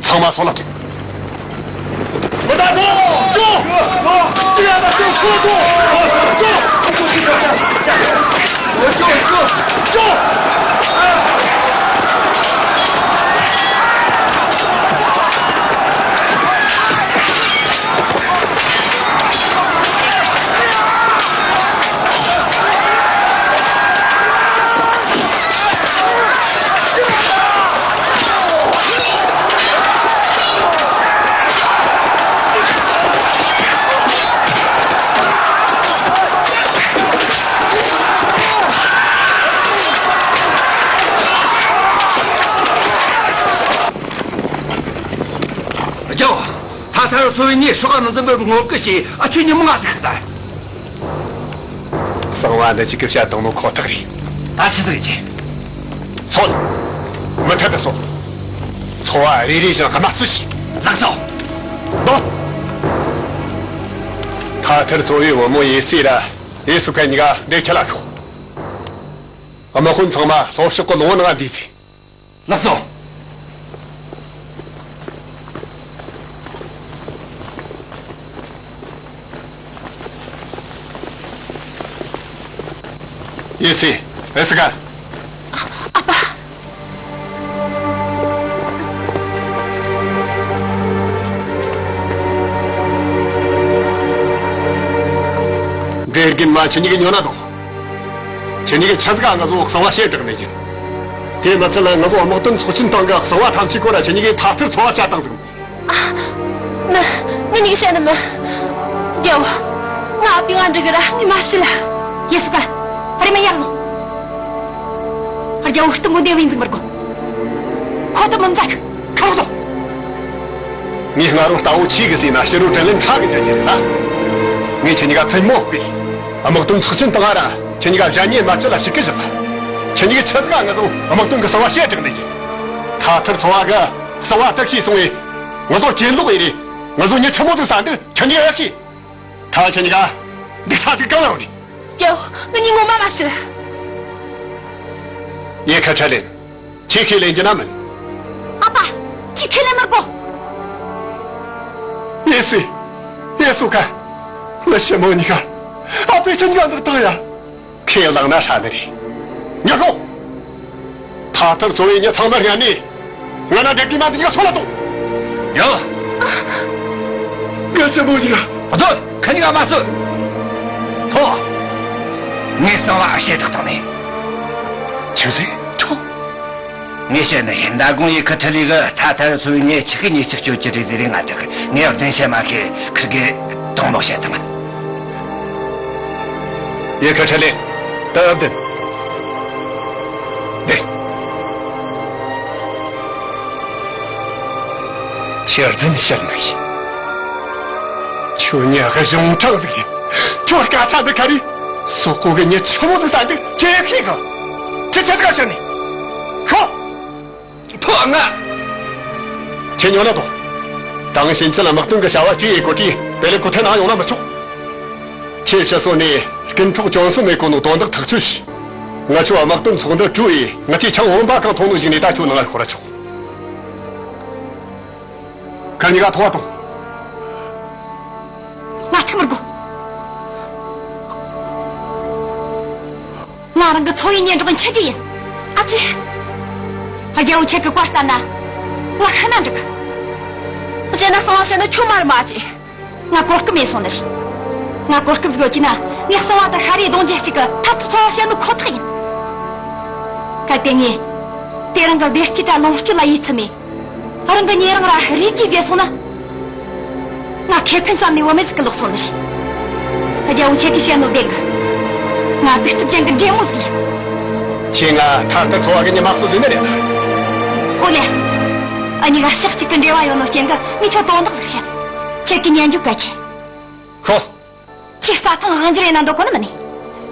ཚང་མ་སོང་ལ་ཐུག་རྒྱལ་བ། ཐ་ཐར་ཚོ་བའི་ཉེ་སྲོག་མི་འཛིན་པར་ངོ་རྒོལ་བྱས། ཨ་ཁྱོད་ཉིན་མོ་ང་ཚོ་ཤི་ད། གསང་བ་འདི་གཅིག་གི་བཤད་དང་ནོ་ཁོ་ཐག་རེད། ད་ཆི་ཟིག་རེད། ཚོ། མུ་མཐུད་དུ་སོང་། ཚོ་བ་རེ་རེ་བཞིན་དམར་གསོད་བྱོས། ལགས་སོ། སྡོད། ཐ་ཐར་ཚོ་བའི་བུ་མོ་ཡེ་སི་ར་ཡེ་སུ་ཁ་གཉིས་ཀ་འདི་ཁྲིད་ལ་ཤོག་དམག་དཔོན་ཚང་མ་ལྷོ་ཕྱོགས་ཀྱི་ལུང་བོ་ནང་འདུས་ཚེ། ལགས་སོ། ཡེ་སི། ཨེ་སི་ཀ། ཨ་ཕ། འདྲེ་རྒན་མ། ཁྱེད་གཉིས་ཀྱིས་ཉོན་ན་དང་། ཁྱེད་གཉིས་ཀྱིས་ཆི་ཟིག་ག་ང་ཚོ་གསང་བ་བཤད་དྲག་ནི་ཡིན། དེ་མི་ཚད་ལ་ང་ཚོ་དམག་དོན་ཚོགས་ཆེན་སྟེང་གི་གསང་བ་ཐམས་ཅད་སྐོར་ལ་ཁྱེད་གཉིས་ཀྱིས་ཐ་ཐར་ཚོ་བ་བཅད་བཏང་ཟིག། ཨ། མིན། ངེད་གཉིས་ཀྱིས་བཤད་ནི་མིན། རྒྱལ་བོ། ང་ཨ་ཕས་ང་འདྲི་གི་ར། ངས་མ་བཤད་ལ། ཡེ་སི་ཀ། ཨ་རེ་མ་ཡར་ལོངས། རྒྱལ་བོ་གཏུམ་པོ་འདི་བས་འཛིན་མི་དགོས། ཁོ་ད་མི་མཛའ་གི། ཁ་རོག་ཏོ། ངས་སྔ་རོ་རྟ་བོ་ཆེ་གི་ཟེར་ན་ཕྱི་རོ་དྲིན་ལན་ཁ་གི་རྒྱལ་རྒྱལ་ལ། ངས་ཁྱེད་གཉིས་ཀ་མཚན་མོ་སྤེལ། དམག་དོན་ཚོགས་ཆེན་སྟེང་ང་ར་ཁྱེད་གཉིས་ཀ་གཞན་ཉེ་མ་བཅད་ལ་ཞིག་གི་བཞག། ཁྱེད་གཉིས་ཀྱིས་ཆི་ཟིག་ག་ང་ཚོ་དམག་དོན་གི་གསང་བ་བཤད་དྲག་ནི་ཡིན། ཐ་ཐར་ཚོ་བ་གི་གསང་བ་ལྟ་ཤེས་སོང་བས། ང་ཚོ་གྱེན་ལོག་ཡིན་རེད། ང་ཚོ་མྱི་ཆི་མོ་ཟིག་བསད་འདུག་ཁྱེད་གཉིས་ཀ་ཡག་ཤེས། ད་ཁྱེད་གཉིས་ཀ་འདུག་ས་ཟིག་གང་ལ་ཡོད་རེད། རྒྱལ་བོ། ངེད་གཉིས་ངོ་མ་མ་བཤད། ཡེ་ཁ་ཁྲ་ལེན། ཁྱེད་ཁས་ལེན་རྒྱུ་ན་མིན། ཨ་ཕ། ཁྱེད་ཁས་ལེན་མི་དགོས། ཡེ་སི། ཡེ་སུ་ཀ། ང་ཞི་མོ་གཉིས་ཀ། ཨ་ཕས་ཁྱེད་གཉིས་ཀ་འདུག་བཏང་ཡ། ཁས་བླངས་ན་ཧྲ་ནི་རེད། ཉོན་རོགས། ཐ་ཐར་ཚོ་བའི་མྱི་ཚང་མ་སྔ་ནས་ང་ན་འདྲེ་རྒན་མ་འདི་གཉིས་ཀ་སོད་ལ་གཏོང་། ཡོ། ང་ཞི་མོ་གཉིས་ཀ། སྡོད། ཁྱེད་གཉིས་ཀ་མ་སོད། ཐོ། ངས་གསང་བ་བཤད་དྲག་བཏང་ནས། ཆི་ཟེར། ཁྱོ། ངས་བཤད་ནི་ཡིན། མདང་དགོང་ཡེ་ཁ་ཁྲ་ལི་གིས་ཐ་ཐར་ཚོ་བའི་མྱི་ཆི་གི་མྱི་ཆི་གཅོད་ཀྱི་རེད་ཟེར་རེ་ང་དྲག། ངས་རྫུན་བཤད་མ་ཤེས། ཁིར་གི་དོང་ལོག་བཤད་ཐུབ་མིན། ཡེ་ཁ་ཁྲ་ལེ། སྟབས་བདེ། བདེ། ཁྱེད་རྫུན་བཤད་མ་ཤེས། ཁྱོད་ཉག་གི་གཞུང་དྲང་ཟིག་རེད། ཁྱོད་སྐད་ཆ་འདི་ག་རེ། སོག་པོ་གི་མྱི་ཆི་མོ་ཟིག་བསད་འདུག་ཁྱེད་ཡེ་ཤེས་གི། ཁྱེད་ཆི་ཟིག་ག་བཤད་ནི། ཤོག་ཐོ་ང་། ཁྱེད་ཉོན་ན་དོ། དང་ཕྱིན་ཆད་ལ་དམག་དོན་གྱི་བྱ་བ་ཅི་ཡེ་གོ་དྲིས་དེ་ལས་ཁོ་ཐེ་ན་ཡོང་ན་མི་ཆོག་ཁྱེད་ཕྱི་སོ་ནས་རྐུན་འཕྲོག་བཅོམ་གསུམ་མེད་གོ་ནོ་དོན་དག་ཐག་ཆོད་ཤིག་ང་ཆོ་དམག་དོན་ཚོགས་འདུ་གྲོལ་ཡེ་ང་ཆེ་ཆང་བོང་པ་གང་འཐུང་ནོ་ཞིག་ནས་ད་ཁྱོད་ནང་ལ་ཤོར་ར་ཆོག་ཁ་གཉིས་ཀ་ཐོ་བ་ཐོངས། ང་ཐུག་མི་དགོས། ང་རང་གི་ཚོ་བའི་གཉེན་གྲོགས་ཁྱེད་ཀྱི་ཡིན། ཨ་ཙི། རྒྱལ་བོ་ཁྱེད་ཀྱི་བཀའ་ལྟར་ན། ང་ཤི་ན་འགྲིག་གི། བྱས་ན་གསང་བ་བཤད་ནི་ཁྱོད་མ་རེད་མ་ཨ་ཙི། ང་གོ་སྐབས་མེད་སོང་ནི་རེད། ང་གོ་སྐབས་ཟིག་ཡོད་ཀྱི་ན་ངས་གསང་བ་དེ་ཤ་རུས་གདུང་བརྒྱད་གཅིག་གི་ཐབས་དུ་ཚོ་བ་བཤད་ནི་ཁོ་ཐག་ཡིན། གལ་ཏེ་ངས། དེ་རིང་གི་བདེ་སྐྱིད་དྲ་ལོངས་སྤྱོད་ལ་ཡིད་ཚིམ་མེད། རང་གི་ཉེ་རིང་ར་རིགས་རྒྱུད་བརྗེད་སོང་ན། ང་ཁེ་ཕན་བསམ་ནས་བུད་མེད་ཟིག་གི་ལོག་སོང་ནི་རེད། རྒྱལ་བོ་ཁྱེད་ཀྱིས་བཤད་ནོ་བདེན་གི། ང་གདུག་རྩུབ་ཅན་གི་འདྲེ་མོ་ཟིག་ཡིན། ཁྱེད་ང་ཐར་ཐར་ཚོ་བ་གི་ཉི་མ་གསོ་ཟིན་ནི་རེད། ཨོ་ལེ། ཨ་གཉིས་ཀ་ཞག་གཅིག་གི་འབྲེལ་བ་ཡོད་ནོ་རྐྱེན་གི་ངས་ཁྱོད་དོན་དག་ཟིག་བཤད། ཁྱེད་ཀྱི་ཉན་རྒྱུ་གལ་ཆེ། ཤོག་ཁྱེད་རྩྭ་ཐང་དབང་སྒྱུར་ཡེད་ན་འདོད་གོ་ནི་མིན་ནི།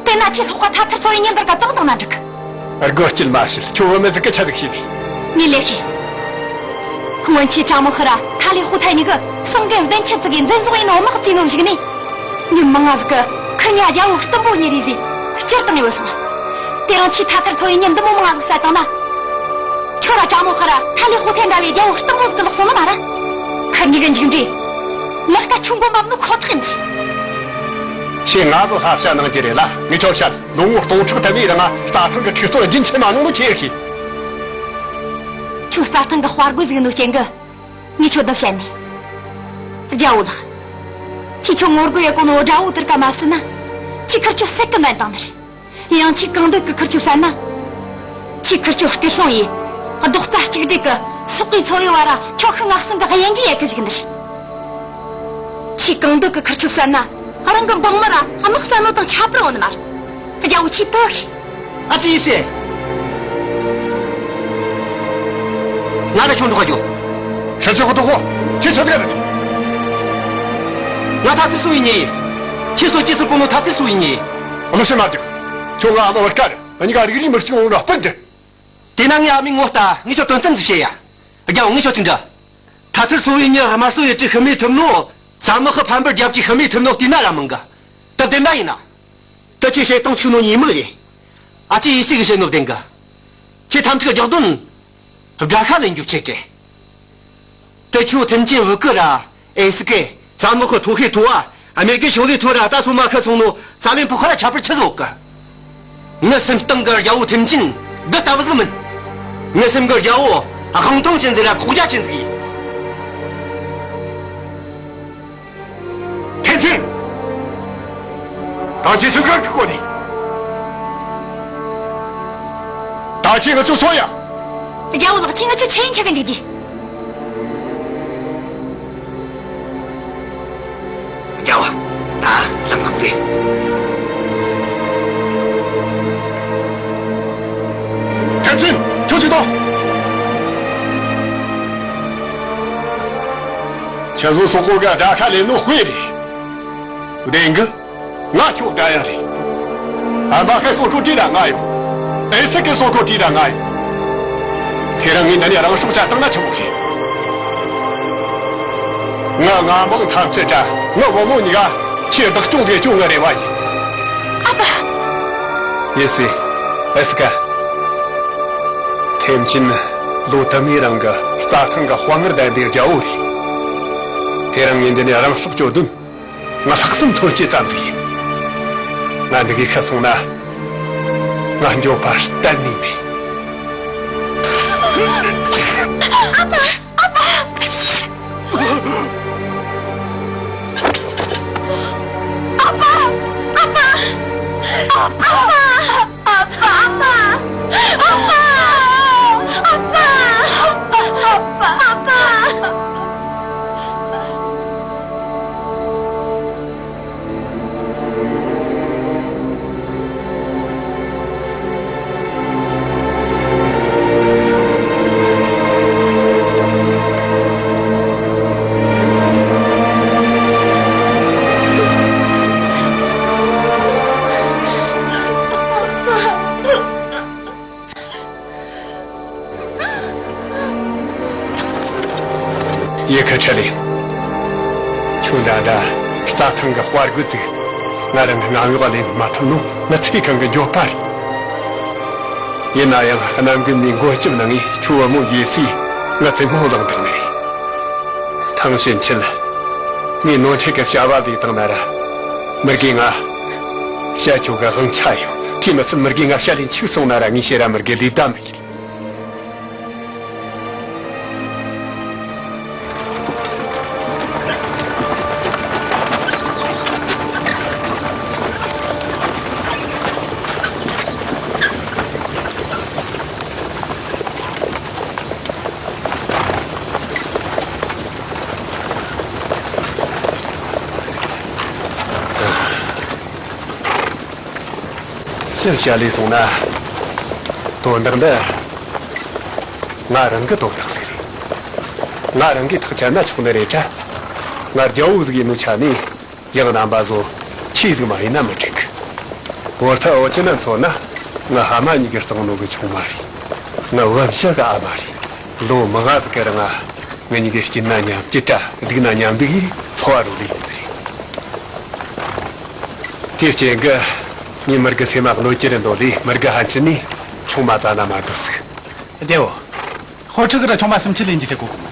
དེ་ན་ཁྱེད་སློག་པ་ཐ་ཐར་ཚོ་བའི་ཉིན་ལྟར་ག་བཏང་བཏང་ན་འགྲིག་གི། སྒོ་སྐྱིལ་མ་བྱེད། ཁྱོད་བུད་མེད་ཟིག་གི་ཆ་ཟིག་ཤེས་ནས། ངས་ལས་ཤེས། སྔོན་ཆད་ཅ་མོ་ཧི་ར་ཐ་ལི་ཧུ་ཐའི་གཉིས་ཀྱིས་གསང་འགན་བདེན་འཆི་ཚིག་གིས་འཛིན་བཟུང་ཡེད་ནོ་དམག་བཙུགས་ནོ་གཞུག་ནས། ཉིན་མང་ང་ཟིག་གི་ཁི་ཉ་རྒྱལ་བོ་གཏུམ་པོ་ཉིན་རེ་ཟིག་སྤྱིར་བཏང་ཡོད་སོང་། དེ་རིང་ཁྱེད་ཐ་ཐར་ཚོ་བའི་ཉིན་འདི་མོ་མང་ང་ཟིག་བསད་བཏང་ན། ཁྱོད་ར་ཅ་མོ་ཧི་ར་ཐ་ལི་ཧུ་ཐའི་འདྲ་བའི་རྒྱལ་བོ་གཏུམ་པོ་ཟིག་གི་ལོག་སོང་ནི་མ་རེད། ཁི་གཉིས་ཀྱི་མཇུག་འབྲས། ལ་ཀ་ཆུང་གོ་འབབ་ནི་ཁོ་ཐག་ཡིན་ཞིང་། ཁྱེད་ང་ཚོ་ལྷ་བྱ་གནང་རྒྱུ་རེད་ལ། ངས་ཁྱོད་བཤད། ལོ་ངོ་སྟོང་ཕྲག་དུ་མའི་རིང་ང་རྩྭ་ཐང་གི་འཁྲུག་རྩོད་རྒྱུན་ཆད་མ་མྱོང་ནོ་ཁྱེད་ཤེས། ཁྱོད་རྩྭ་ཐང་གི་དཔའ་རྒོད་ཟིག་ཡིན་ནོ་རྐྱེན་གི། ངས་ཁྱོད་བདག་བཤད་ནས། རྒྱལ་བོ་ལགས། ཁྱེད་ཁྱོད་ངོ་རྒོལ་ཡེད་གོ་ནོ་དགྲ་བོ་དེར་ཀ་མ་བསད་ན། ཁྱེད་ཁིར་ཆོ་བསད་གི་འདྲེན་བཏང་ནི་རེད། ཡང་ཁྱེད་གང་འདོད་གི་ཁིར་ཆོ་བསད་ན། ཁྱེད་ཁིར་ཆོ་སྐུ་སྲུང་ཡེ། རྡོག་རྩ་གཅིག་སྒྲིལ་གི་སོག་པོའི་ཚོ་བའི་བར་ར་ཁྱོ་ཤི་ང་གསོན་གི་དབྱེན་འབྱེད་ཡེད་གི་བཞུགས་ནི་རེད། ཁྱེད་གང་འདོད་གི་ཁིར་ཆོ་བསད་ན། རང་གི་འབངས་མི་ར་དམག་བསད་ནོ་དང་ཁྱད་པར་ཡོད་ནི་མ་རེད། རྒྱལ་བོ་ཁྱེད་ལྟོས་ཤིག་ཨ་ཙི་ཡེ་སི། ང་ར་ཁྱོད་འགྲོགས་ག་རྒྱུ། ཤ་ཆོག་གི་འདུག་གོ། ཁྱེད་ཆ་ཚང་རེད། ང་ཐ་ཚིག་སུ་ཡིན་ཉེ། ཁྱེད་སོ་ཅི་སུ་གོ་ནོ་ཐ་ཚིག་སུ་ཡིན་ཉེ། བློ་ཤེས་མ་འགྲིག་ཁྱོད་ང་ཨ་མ་བར་ཀ་རེད། ཨ་ཉི་ག་རིག་རིག་མི་གཅིག་འོང་ར་སྤུན་འདི། དེ་ན་ངས་ཨ་མའི་ངོ་ལྟ། ངས་ཁྱོད་དོན་ཚན་ཟིག་བཤད་ཡ། རྒྱལ་བོ་ངས་ཁྱོད་ཅིག་འདྲི། ཐ་ཚིག་སུ་ཡིན་ཉེ་དམར་སོ་ཡི་ཅི་ཤི་མེད་ཐུབ་ནོ། ས་མི་ཁི་ཕམ་པར་རྒྱབ་ཀྱི་ཤི་མེད་ཐུབ་ནོ་བལྟས་ན་ར་མང་གི། ད་བདེན་པ་ཡིན་ན། ད་ཁྱེད་བཤད་སྟངས་ཆུ་ནོ་ཉེས་དམིགས་རེད། ཨ་ཅེ་ཡེ་སི་གི་བཤད་ནོ་བདེན་གི། ཁྱེད་ཐམས་ཅད་རྒྱག་དོན། དགྲ་ཤ་ལེན་རྒྱུ་ཆེ་གྲས། ད་ཁྱོད་ཐེམ་ཅན་བུ་གུ་ར་ཨེ་སི་ཀེ་ས་མི་ཁོ་ཐོ་ཤེ་ཐོ་བ་ཨ་མེ་རི་ཀའི་ཕྱོགས་ལས་ཐོ་ར་ད་སོ་མ་ཁ་སོང་ནོ་ས་ལེན་ཕོ་ཁ་ར་ཁྱད་པར་ཆི་ཟིག་གི། ངའི་སེམས་གཏིང་གི་རྒྱལ་བོ་ཐེམ་ཅིན་འདི་ལྟ་བུ་ཟིག་མིན། ངའི་སེམས་གི་རྒྱལ་བོ་དབང་ཐང་ཅན་ཟིག་ར་ཁོག་རྒྱ་ཅན་ཟིག་ཡིན། ཐེམ་ཅིན། ད་ཁྱེད་ཚོ་གར་གི་གོ་ནི། ད་ཁྱེད་ང་ཚོ་ཚོ་ཡ། རྒྱལ་བོ་ལགས། ཁྱེད་ང་ཚོ་ཆེན་ཆག་གི་འདུག་གི། རྒྱལ་བ། ད་ལམ་ལམ་རེད། ཐེམ་ཅིན། ཁྱོད་ཀྱིས་ལྟོས། ཁྱེད་ཚོ་སོག་པོ་ག་དགྲ་ཁ་ལེན་ནོ་དཔེ་རེད། བདེན་གི། ང་ཁྱོད་དགྲ་ཡང་རེད། ཨ་མ་ཁའི་སོག་པོ་དེ་དང་ང་ཡོད། ཨེ་སི་ཀའི་སོག་པོ་དེ་དང་ང་ཡོད། དེ་རིང་ངས་འདི་ནས་རང་སྲོག་བཅད་བཏང་ན་ཆོག་གི་རེད། ང་ང་མང་ཐམས་ཅད་དྲ་ང་བུ་མོ་གཉིས་ཀ་ཁྱེད་བདག་སྐྱོང་དགེ་སྐྱོང་ངི་རེ་བ་ཡིན། ཨ་ཕ། ཡེ་སི། ཨེ་སི་ཀ། ཐེམ་ཅིན་ལོ་དུ་མའི་རིང་གི་རྩྭ་ཐང་གི་དཔའ་ངར་ལྡན་པའི་རྒྱལ་བོ་རེད། དེ་རིང་ངས་འདི་ནས་རང་སྲོག་གཅོད་དོན། ང་ལྷག་བསམ་ཐོན་སྐྱེད་ཙམ་ཟིག་ཡིན། ང་འདི་གའི་ཁ་སོང་ན། ང་འགྱོད་པ་གཏན་ནས་མེད། ཨ་ཕ། ཨ་ཕ། ཨ་ཕ། ཨ་ཕ། ཨ་ཕ། ཨ་ཕ། ཨ་ཕ། ཨ་ཕ། ཡེ་ཁ་ཁྲ་ལེ། ཁྱོད་འདྲ་འདྲ་རྩྭ་ཐང་གི་དཔའ་རྒོད་ཅིག་ང་རང་གི་ངང་གཡོག་ལེན་མ་ཐུབ་ནོ་ང་ཚེ་གང་གི་འགྱོད་པ་རེད། ཡིན་ན་ཡང་གནམ་རྒན་ནས་མགོན་སྐྱབས་གནང་ངས་ཁྱོད་བུ་མོ་ཡེ་སིས་ང་བཙུན་མོ་བླངས་བཏང་ནི་རེད། ཐང་ཞིན་ཆེན། ངས་ནོར་འཁྲུལ་གྱི་བྱ་བ་ལས་བཏང་ན་ར། མི་དགེ་ང་བཤད་ཆོག་གི་དབང་ཆ་ཡོད། དེ་མི་ཚད་མི་དགེ་ང་བཤད་ལས་འཆུག་སོང་ན་ར་ངས་ཤེས་ར་མི་དགེ་ལས་བདའ་མི་ཡིན། སེམས་བྱ་ལས་སོང་ན། དོན་དག་འདི་ང་རང་གི་དོན་དག་ཟིག་རེད། ང་རང་གིས་ཐག་བཅད་ན་ཆོག་ནི་རེད་དྲ། ང་རྒྱལ་བོ་ཟིག་ཡིན་ནོ་ཆ་ནས། ཡང་རྣམ་པ་ཚོ་ཆེ་ཟིག་མ་ཡིན་ན་མི་འགྲིག་གི། བོར་ཐ་འོ་ཅི་ན་མཚོན་ན་ང་ཕ་མ་གཉིས་ཀྱིས་གཙང་ནོ་གི་ཆུང་མ་རེད། ང་བུ་བཞི་གི་ཨ་མ་རེད། ལོ་མང་ང་ཟིག་གི་རིང་ང་ངེད་གཉིས་ཀྱི་སྐྱིད་ན་མཉམ་སྐྱིད་དྲ་སྡུག་ན་མཉམ་སྡུག་གིས་འཚོ་བ་རོལ་ལེ་ཡོད་ནི་རེད། དེའི་རྐྱེན་གྱིས་ངའི་མི་དགེ་སེམས་མ་གནོད་ཀྱི་རེད་འདོད་ལས་མི་དགེ་ཧན་ཆི་ནས་ཆུང་མ་ཙ་ན་མ་འདོར་ཟིག་རྒྱལ་བོ། ཧོ་ཁྲི་གི་ར་ཆུང་མ་སུམ་ཅུ་ལེན་རྒྱུ་ཟེར་གོ་གི་མོ།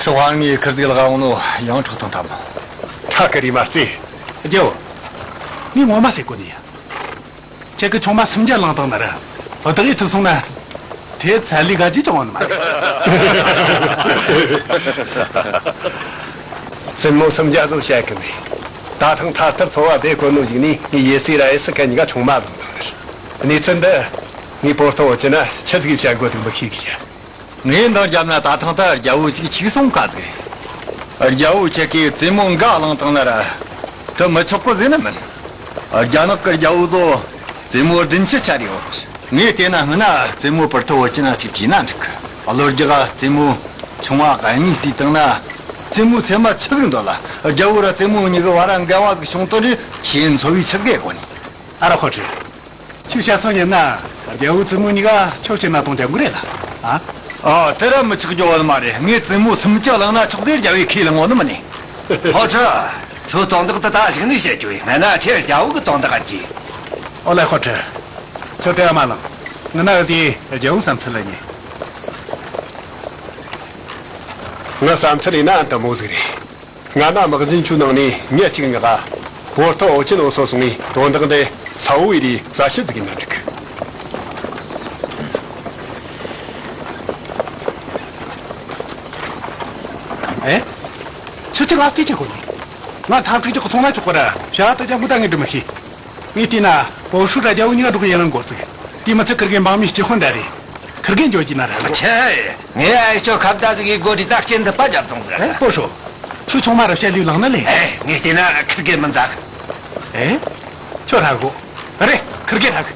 ཁྲི་དབང་ངའི་ཁུར་ཟིག་ལ་དབང་ནོ་ཡང་འཕྲོག་བཏང་ཐབས་མོ། ཐ་ཀ་རི་མ་རྩེ། རྒྱལ་བོ། ངས་ངོ་མ་ཟེར་གོ་ནི་ཡ། ཁྱེད་ཀྱི་ཆུང་མ་སུམ་བརྒྱ་བླངས་བཏང་ན་ར། བདག་ཡིད་ཐུབ་སོང་ན། དེ་ཚ་ལི་ག་ཅི་ཅང་བ་ནི་མ་རེད། བཙུན་མོ་སུམ་བརྒྱ་ཚོ་བཤད་གི་མེད། ད་ཐེངས་ཐ་ཐར་ཚོ་བ་བདེ་གོ་ནོ་ཞིག་ནི་ངའི་ཡེ་སི་ར་ཨེ་སི་ཁ་གཉིས་ཀ་ཆུང་མ་བླངས་བཏང་ནི་རེད། གནས་ཚུལ་འདི་ངའི་པོར་ཐོ་འོ་ཅི་ན་ཆི་ཟིག་བཤད་དགོས་འདུག་མི་ཤེས་གི་ཡ། ངས་འདང་བརྒྱབ་ན་ད་ཐེངས་ད་རྒྱལ་བོ་གཅིག་ཆིག་སོང་ཁ་ཟིག་རེད། རྒྱལ་བོ་ཁྱེད་ཀྱིས་བཙུན་མོ་འགའ་བླངས་བཏང་ན་ར། དེ་མི་ཆོག་གི་ཟེར་ནི་མིན། རྒྱ་ནག་གི་རྒྱལ་བོ་ཚོ་བཙུན་མོ་བདུན་ཅུ་ཆ་རེ་ཡོད། ངས་བལྟས་ན་སྔོན་ན་བཙུན་མོ་པུར་ཐོ་བོ་ཅི་ན་ཅིག་བྲིས་ན་འགྲིག་གི། གློ་རྒྱག་བཙུན་མོ་ཆུང་བ་གཉིས་བསུས་བཏང་ན། བཙུན་མོ་ཚད་མ་ཆི་ཟིག་འདོད་ལ། རྒྱལ་བོ་ར་བཙུན་མོ་གཉིས་ཀྱི་བར་འགལ་བ་ཟིག་བྱུང་དོན་རེད། ཁྱེད་འཚོ་བའི་ཆི་དགེ་དགོ་ནི། ཨ་རོ་ཁོ་ཁྲི། ཁྱོད་བཤད་སོང་ཉན་ན། རྒྱལ་བོའི་བཙུན་མོ་གཉིས་ཀ་ཁྱོད་ཁྱེར་ན་གཏོང་རྒྱག་དགོས་རེད་ལ། ཨ། ཨ། དེ་ར་མི་ཆོག་རྒྱུ་བོ་མ་རེད། ངས་བཙུན་མོ་སུམ་ཅུ་བླངས་ན་ཆོག་ཟེར་རྒྱལ་བོས་ཁས་ལེན་ངོ་ནི་མིན་ནི། ཧོ་ཁྲི། ཁྱོད་དོན་དག་དེ་ད་གཞུག་ནས་བཤད་རྒྱུ་ཡིན། སྔོན་ན་ཁྱེད་རྒྱལ་བོ་གི་དོན་དག་ག་གྱིས། ཨོ་ལེ་ཧོ་ཁྲི། ཁྱོད་དེ་བ་མ་ལང་། ང་ན་འུ་དེ་རྒྱལ་བོའི་བསམ་ཚུལ་ལ་ཉན། ངའི་བསམ་ཚུལ་ཡིན་ན་འདི་མོ་ཟིག་རེད། སྔ་ན་དམག་འཛིན་ཆུ་ནང་ནས་མྱི་གཅིག་ཉག་ག་ཧྥོར་ཐི་ཨོ་ཆེན་འོ་སོ་སོང་ངས་དོན་དག་འདི་ས་འོག་བི་རིའི་རྩ་ཤོད་ཟིག་ཡིན་ན་འགྲིག་གི། ཨེ། ཁྱོད་ཀྱིས་ང་སྐད་ཆ་གོ་ནི། ང་ཐབས་ཁྲིག་ཅིག་གི་ཚོང་ལ་ཆོག་པ་ར་བྱ་ད་ཅང་གུ་ད་ངས་འདྲི་མི་ཤེས། ངས་བལྟས་ན་པོ་ཧྲུ་ར་རྒྱལ་པོ་གཉིས་ཀ་འགྲོ་གི་ཡིན་རང་གོ་ཚིག་དེ་མི་ཚད་ཁིར་གི་འབངས་མི་སྤྱི་དཔོན་འདྲ་རེད། ཁིར་གི་འཇོག་གི་ན་ར་ལ། ཆེ། ངས་ཨེ་ཅོ་ཁ་བརྡ་ཟིག་གི་སྒོ་དེ་ད་སྐྱེ་འདི་པ་རྒྱབ་སོང་ཟེར། ཨེ་པོ་ཧྲུ། ཁྱོད་ཚང་མ་ར་བཤད་ལུས་ལངས་ན་ལེ། ཨེ་ངས་བལྟས་ན་ཁིར་གི་མི་འཛག་ཨེ། ཁྱོད་ར་གོ། རེད་ཁིར་གི་ར་གི།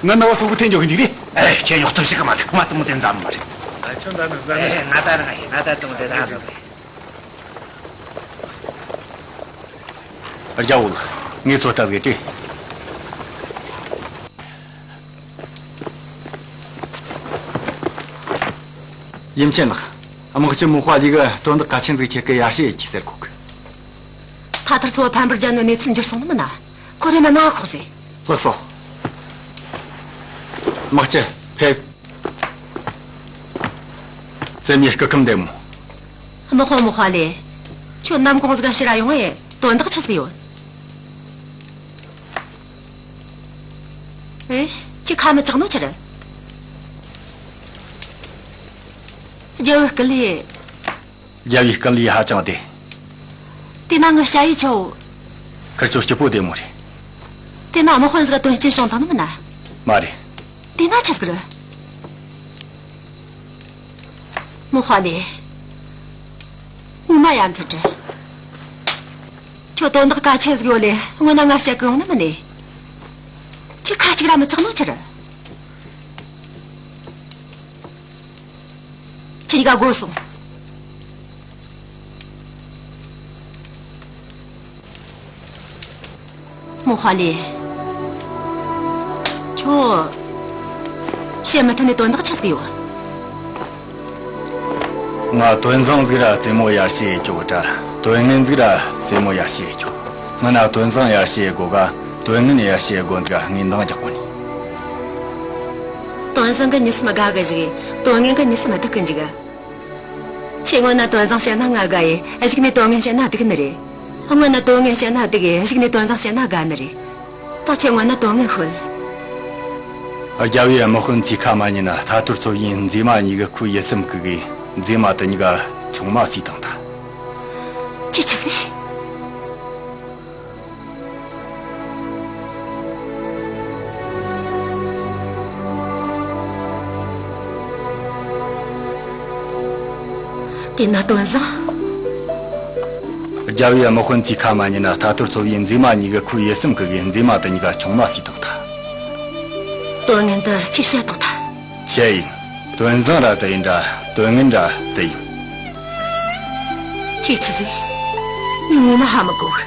ང་ནི་བ་སོག་པོ་འཐེན་འཇོག་གི་འཇུག་རེད། ཨེ་ཁྱེད་ཉོག་ཐུབ་ཞིག་གི་མ་ཐུབ་ང་དུ་མོ་དེ་འཛམ་མ་རེད། ཨེ་ཁྱོད་འདྲ་ནི་འཛམ་ཨེ་ང་ད་རང་ཨེ་ང་ད་དུ་མོ་དེ་ད་རང་ཨེ། རྒྱལ་བོ་ལགས། ངས་ཚོད་ལྟ་བྱེད་དེ། ཡུམ་ཆེན་ལགས། དམག་སྤྱི་མོ་ཧྭ་ལི་གིས་དོན་དག་གལ་ཆེན་ཟིག་ཁྱེད་ཀྱི་ཡར་ཞུ་ཡེད་ཀྱི་ཟེར་གོ་གི། ཐ་ཐར་ཚོ་བ་ཕམ་པར་བརྒྱབ་ནི་གནས་ཚུལ་འགྱུར་སོང་ནི་མིན་ན། ཁོ་རེ་མ་ན་ཁོག་ཟེ། ལགས་སོ། དམག་སྤྱི་ཕེབས། བཙུན་མོའི་སྐུ་ཁམས་བདེ་མོ། དམག་དཔོན་མོ་ཧྭ་ལི། ཁྱོད་ནམ་གུང་ཟིག་ག་ཕྱིར་ར་ཡོང་ངས་དོན་དག་ཆི་ཟིག་ཡོད། ཨེ། ཁྱོད་ཁ་མི་གྲག་ནོ་ཆི་རེད། རྒྱལ་བོའི་སྐུ་ལུས། རྒྱལ་བོའི་སྐུ་ལུས་ཧ་ཅང་བདེ། དེ་ན་ངའི་ཞ་ཡི་ཆོ། ཁིར་ཆོ་སྐྱིད་པོ་བདེ་མོ་རེད། དེ་ན་དམག་དཔོན་ཟིག་ག་དོན་རྐྱེན་བྱུང་བཏང་ནི་མིན་ན། མ་རེད། དེ་ན་ཆི་ཟིག་རེད། མོ་ཧྭ་ལི། ངོ་མ་ཡ་མཚན་དྲི། ཁྱོད་དོན་དག་གལ་ཆེན་ཟིག་ཡོད་ལེ་སྔོན་ན་ང་བཤད་གི་ཡོང་ནི་མིན་ནི། ཁྱོད་ཁ་ཅིག་ར་མི་ཆག་ནོ་ཆི་རེད། ཁྱེད་གཉིས་ཀ་དགོས་སོང་། མོ་ཧྭ་ལི། ཁྱོད། བཤད་མི་ཐུབ་ནི་དོན་དག་ཆི་ཟིག་ཡོད། ང་དོན་བཟང་ཟིག་ར་རྩེད་མོ་ཡར་བྱས་ཡེད་ཆོག་གི་དྲ། དོན་ངན་ཟིག་ར་རྩེད་མོ་ཡར་བྱས་ཡེད་ཆོག་མིན་ན་དོན་བཟང་ཡར་བྱས་ཡེད་དགོ་ག་དོན་ངན་ཡར་བྱས་ཡེད་དགོ་འདི་ག་ངས་འདང་རྒྱག་གོ་ནི། དོན་བཟང་གི་མྱི་སེམས་དགའ་གི་འཇུག་དོན་ངན་གི་མྱི་སེམས་སྡུག་གི་འཇུག་ཁྱེད་སྔོན་ན་དོན་བཟང་བཤད་ན་ང་དགའ་ཡི་གཞུག་ནས་དོན་ངན་བཤད་ན་སྡུག་ནི་རེད། སྔོན་ན་དོན་ངན་བཤད་ན་སྡུག་གི་གཞུག་ནས་དོན་བཟང་བཤད་ན་དགའ་ནི་རེད། ད་ཁྱེད་སྔོན་ན་དོན་ངན་ཤོད། རྒྱལ་བོའི་དམག་དཔོན་ཚོའི་ཁ་མ་ཉན་ན་ཐ་ཐར་ཚོ་བའི་མཛེས་མ་གཉིས་ཀྱི་ཁོའི་ཡིད་སེམས་བཀུག་གི་མཛེས་མ་དེ་གཉིས་ཀ་ཆུང་མ་བསུས་བཏང་ད། ཅི་ཆི་ཟེ། དེ་ན་དོན་བཟང་། རྒྱལ་བོའི་དམག་དཔོན་ཚོའི་ཁ་མ་ཉན་ན་ཐ་ཐར་ཚོ་བའི་མཛེས་མ་གཉིས་ཀྱི་ཁོའི་ཡིད་སེམས་བཀུག་གི་མཛེས་མ་དེ་གཉིས་ཀ་ཆུང་མ་བསུས་བཏང་ད། དོན་ངན་དེ་ཅི་བཤད་བཏང་ད། བཤད་ཡིན། དོན་བཟང་ར་དེ་ཡིན་འདྲ་དོན་ངན་ར་དེ་ཡིན། ཁྱེད་ཆི་ཟེ། ངས་ངོ་མ་ཧ་མི་གོ་གི།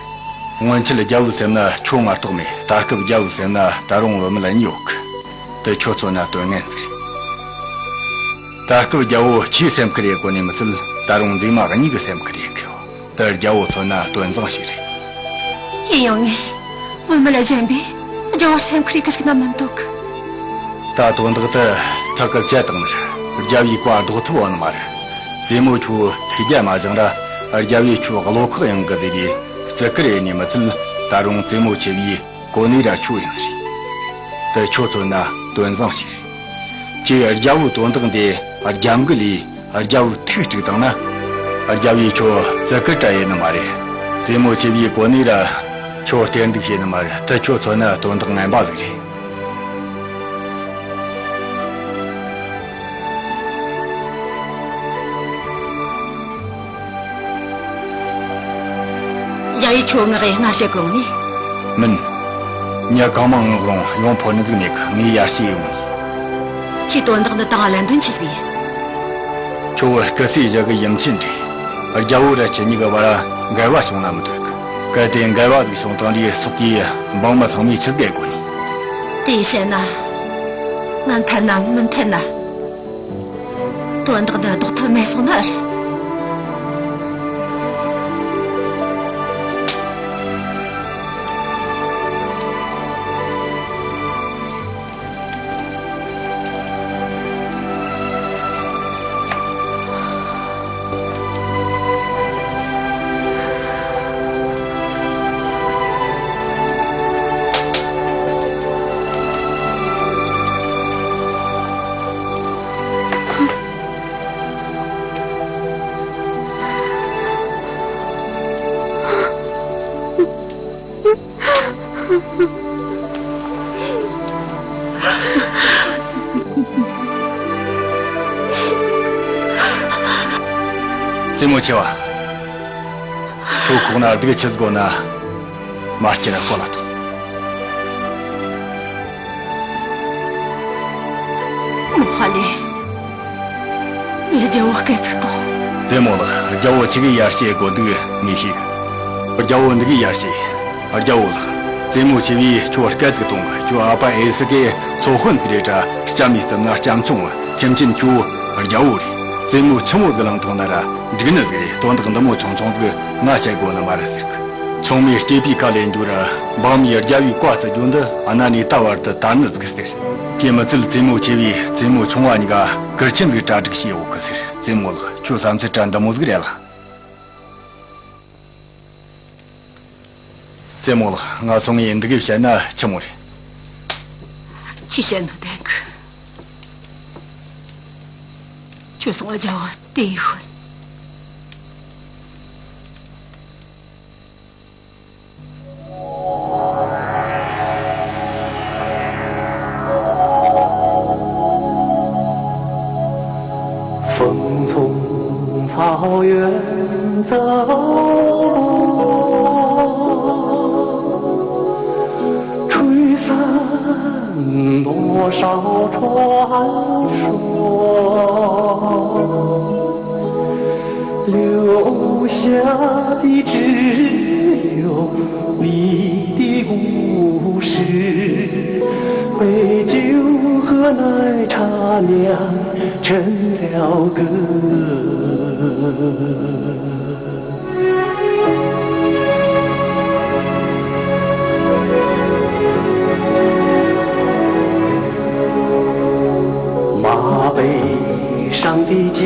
སྔོན་ཆད་རྒྱལ་བོའི་སེམས་ན་ཁྱོད་མ་གཏོགས་མེད། ད་སྐབས་རྒྱལ་བོའི་སེམས་ན་ད་རུང་བུད་མེད་གཉིས་ཡོད་གི། དེ་ཁྱོད་མཚོན་ན་དོན་ངན་ཟིག་རེད། ད་སྐབས་རྒྱལ་བོ་ཁྱོའི་སེམས་ཁུར་ཡེད་གོ་ནི་མི་ཚད་ད་རུང་མཛེས་མ་གཉིས་ཀྱི་སེམས་ཁུར་ཡེད་གི་ཡོད། དེ་རྒྱལ་བོ་མཚོན་ན་དོན་བཟང་ཞིག་རེད། ཡིན་ཡང་ངས་བུད་མེད་ལ་གཞན་པས་རྒྱལ་བོར་སེམས་ཁུར་ཡེད་གི་ཞིག་ན་མི་འདུག་ད་དོན་དག་དེ་ཐག་གི་བཅད་བཏང་ནི་རེད། རྒྱལ་བོའི་བཀའ་ལྡོག་ཐུབ་བ་ནི་མ་རེད། རྩེད་མོ་ཁྱོད་ཐུགས་རྒྱལ་མ་བཞེངས་ར་རྒྱལ་བོས་ཁྱོད་བློ་ཁོག་ཡངས་གི་ཟེར་རེ་བརྩི་བཀུར་ཡེད་ནི་མི་ཚད་ད་རུང་རྩེད་མོ་ཆེ་བའི་གོ་གནས་ར་ཁྱོད་ཡིན་ནི་རེད། དེ་ཁྱོད་མཚོན་ན་དོན་བཟང་ཞིག་རེད། ཁྱེད་རྒྱལ་བོའི་དོན་དག་འདི་རྒྱབ་འགལ་ལས་རྒྱལ་བོའི་ཐུགས་དཀྲུགས་བཏང་ན། རྒྱལ་བོས་ཁྱོད་བརྩི་བཀུར་ར་ཡེད་ནི་མ་རེད། རྩེད་མོ་ཆེ་བའི་གོ་གནས་ར་ཁྱོད་སྟེར་འདུག་བྱེད་ནི་མ་རེད། དེ་ཁྱོད་མཚོན་ན་དོན་དག་ངན་པ་ཟིག་རེད། རྒྱལ་བོས་ཁྱོད་མངགས་ཡེ་ང་བཤད་གི་ཡོང་ནི། མིན། མྱི་གང་མང་མངགས་རུང་ཡོང་ཕོད་ནི་ཟིག་མེད་གི། ངས་ཡར་བཤད་ཡོང་ནི། ཁྱེད་དོན་དག་འདི་དང་ལན་དོན་ཆི་ཟིག་ཡིན། ཁྱོད་སྐུ་སྲས་བཞི་གི་ཡུམ་ཆེན་རེད། རྒྱལ་བོ་ར་ཁྱེད་གཉིས་ཀྱི་བར་འགལ་བ་བྱུང་ན་མི་འདོད་གི། གལ་ཏེ་འགལ་བ་ཟིག་བྱུང་བཏང་རེ་སོག་གི་འབངས་མི་ཚང་མས་ཆི་ཟིག་གོ་ནི། དེ་བཤད་ན། ང་འཐད་ན་མི་འཐད་ན། དོན་དག་འདི་ལྡོག་ཐབས་མེད་སོང་ན་རེད། བཙུན་མོ་ཆེ་བ། ཁྱོད་ཁོག་ན་སྡུག་ཆི་དགོས་ན། མ་སྐྱེ་ན་ཤོ་ལ་ཐོངས། མོ་ཧ་ལེ། ངས་རྒྱལ་བོ་སྐད་ཅིག་གཏོང་། བཙུན་མོ་ལགས། རྒྱལ་བོ་ཆི་གི་ཡར་བཤད་དགོས་འདུག་ངས་ཤེས། རྒྱལ་བོ་འདི་གི་ཡར་བཤད། རྒྱལ་བོ་ལགས། བཙུན་མོ་ཆེ་བས་ཁྱོད་སྐད་ཅིག་གཏོང་གི། ཁྱོད་ཨ་ཕ་ཨེ་སི་ཀའི་ཚོ་དཔོན་ཟིག་རེད་དྲ། ལྕམ་མའི་རྩིབ་ན་ལྕམ་ཆུང་བ། ཐེམ་ཆེན་ཁྱོད་རྒྱལ་བོ་རེད། བཙུན་མོ་ཆི་མོ་གི་ལང་ཐོག་ན་ར་འགྲིག་ནི་ཟིག་རེད། དོན་དག་འདི་མོ་ཆུང་ཆུང་ཟིག་ང་བཤད་དགོས་ནི་མ་རེད་ཟེར་གི། ཆུང་མས་སྐྱེས་པའི་ཁ་ལེན་རྒྱུ་ར། འབངས་མིའི་རྒྱལ་བོའི་བཀའ་བརྩི་རྒྱུ་འདི་གནའ་ནས་ད་བར་དུ་དར་ནི་ཟིག་ཟེར། དེ་མི་ཚད་བཙུན་མོ་ཆེ་བས་བཙུན་མོ་ཆུང་བ་གཉིས་ཀ་གུར་ཆེན་ཟིག་གྲ་སྒྲིག་བྱས་ཡོད་གི་ཟེར། བཙུན་མོ་ལགས། ཁྱོད་བསམ་ཚུལ་དྲ་འདི་མོ་ཟིག་རེད་ལ། བཙུན་མོ་ལགས། ང་སོང་ངས་འདི་གི་བཤད་ན་ཆི་མོ་རེད། ཁྱོས་བཤད་ན་བདེན་གི། ཁྱོད་སོང་ང་རྒྱལ་བོ་དེ་ཡིན་ཤོད། 风从草原走过，吹散多少传说。 留下的只有你的故事，被酒和奶茶酿成了歌。 马背上的家。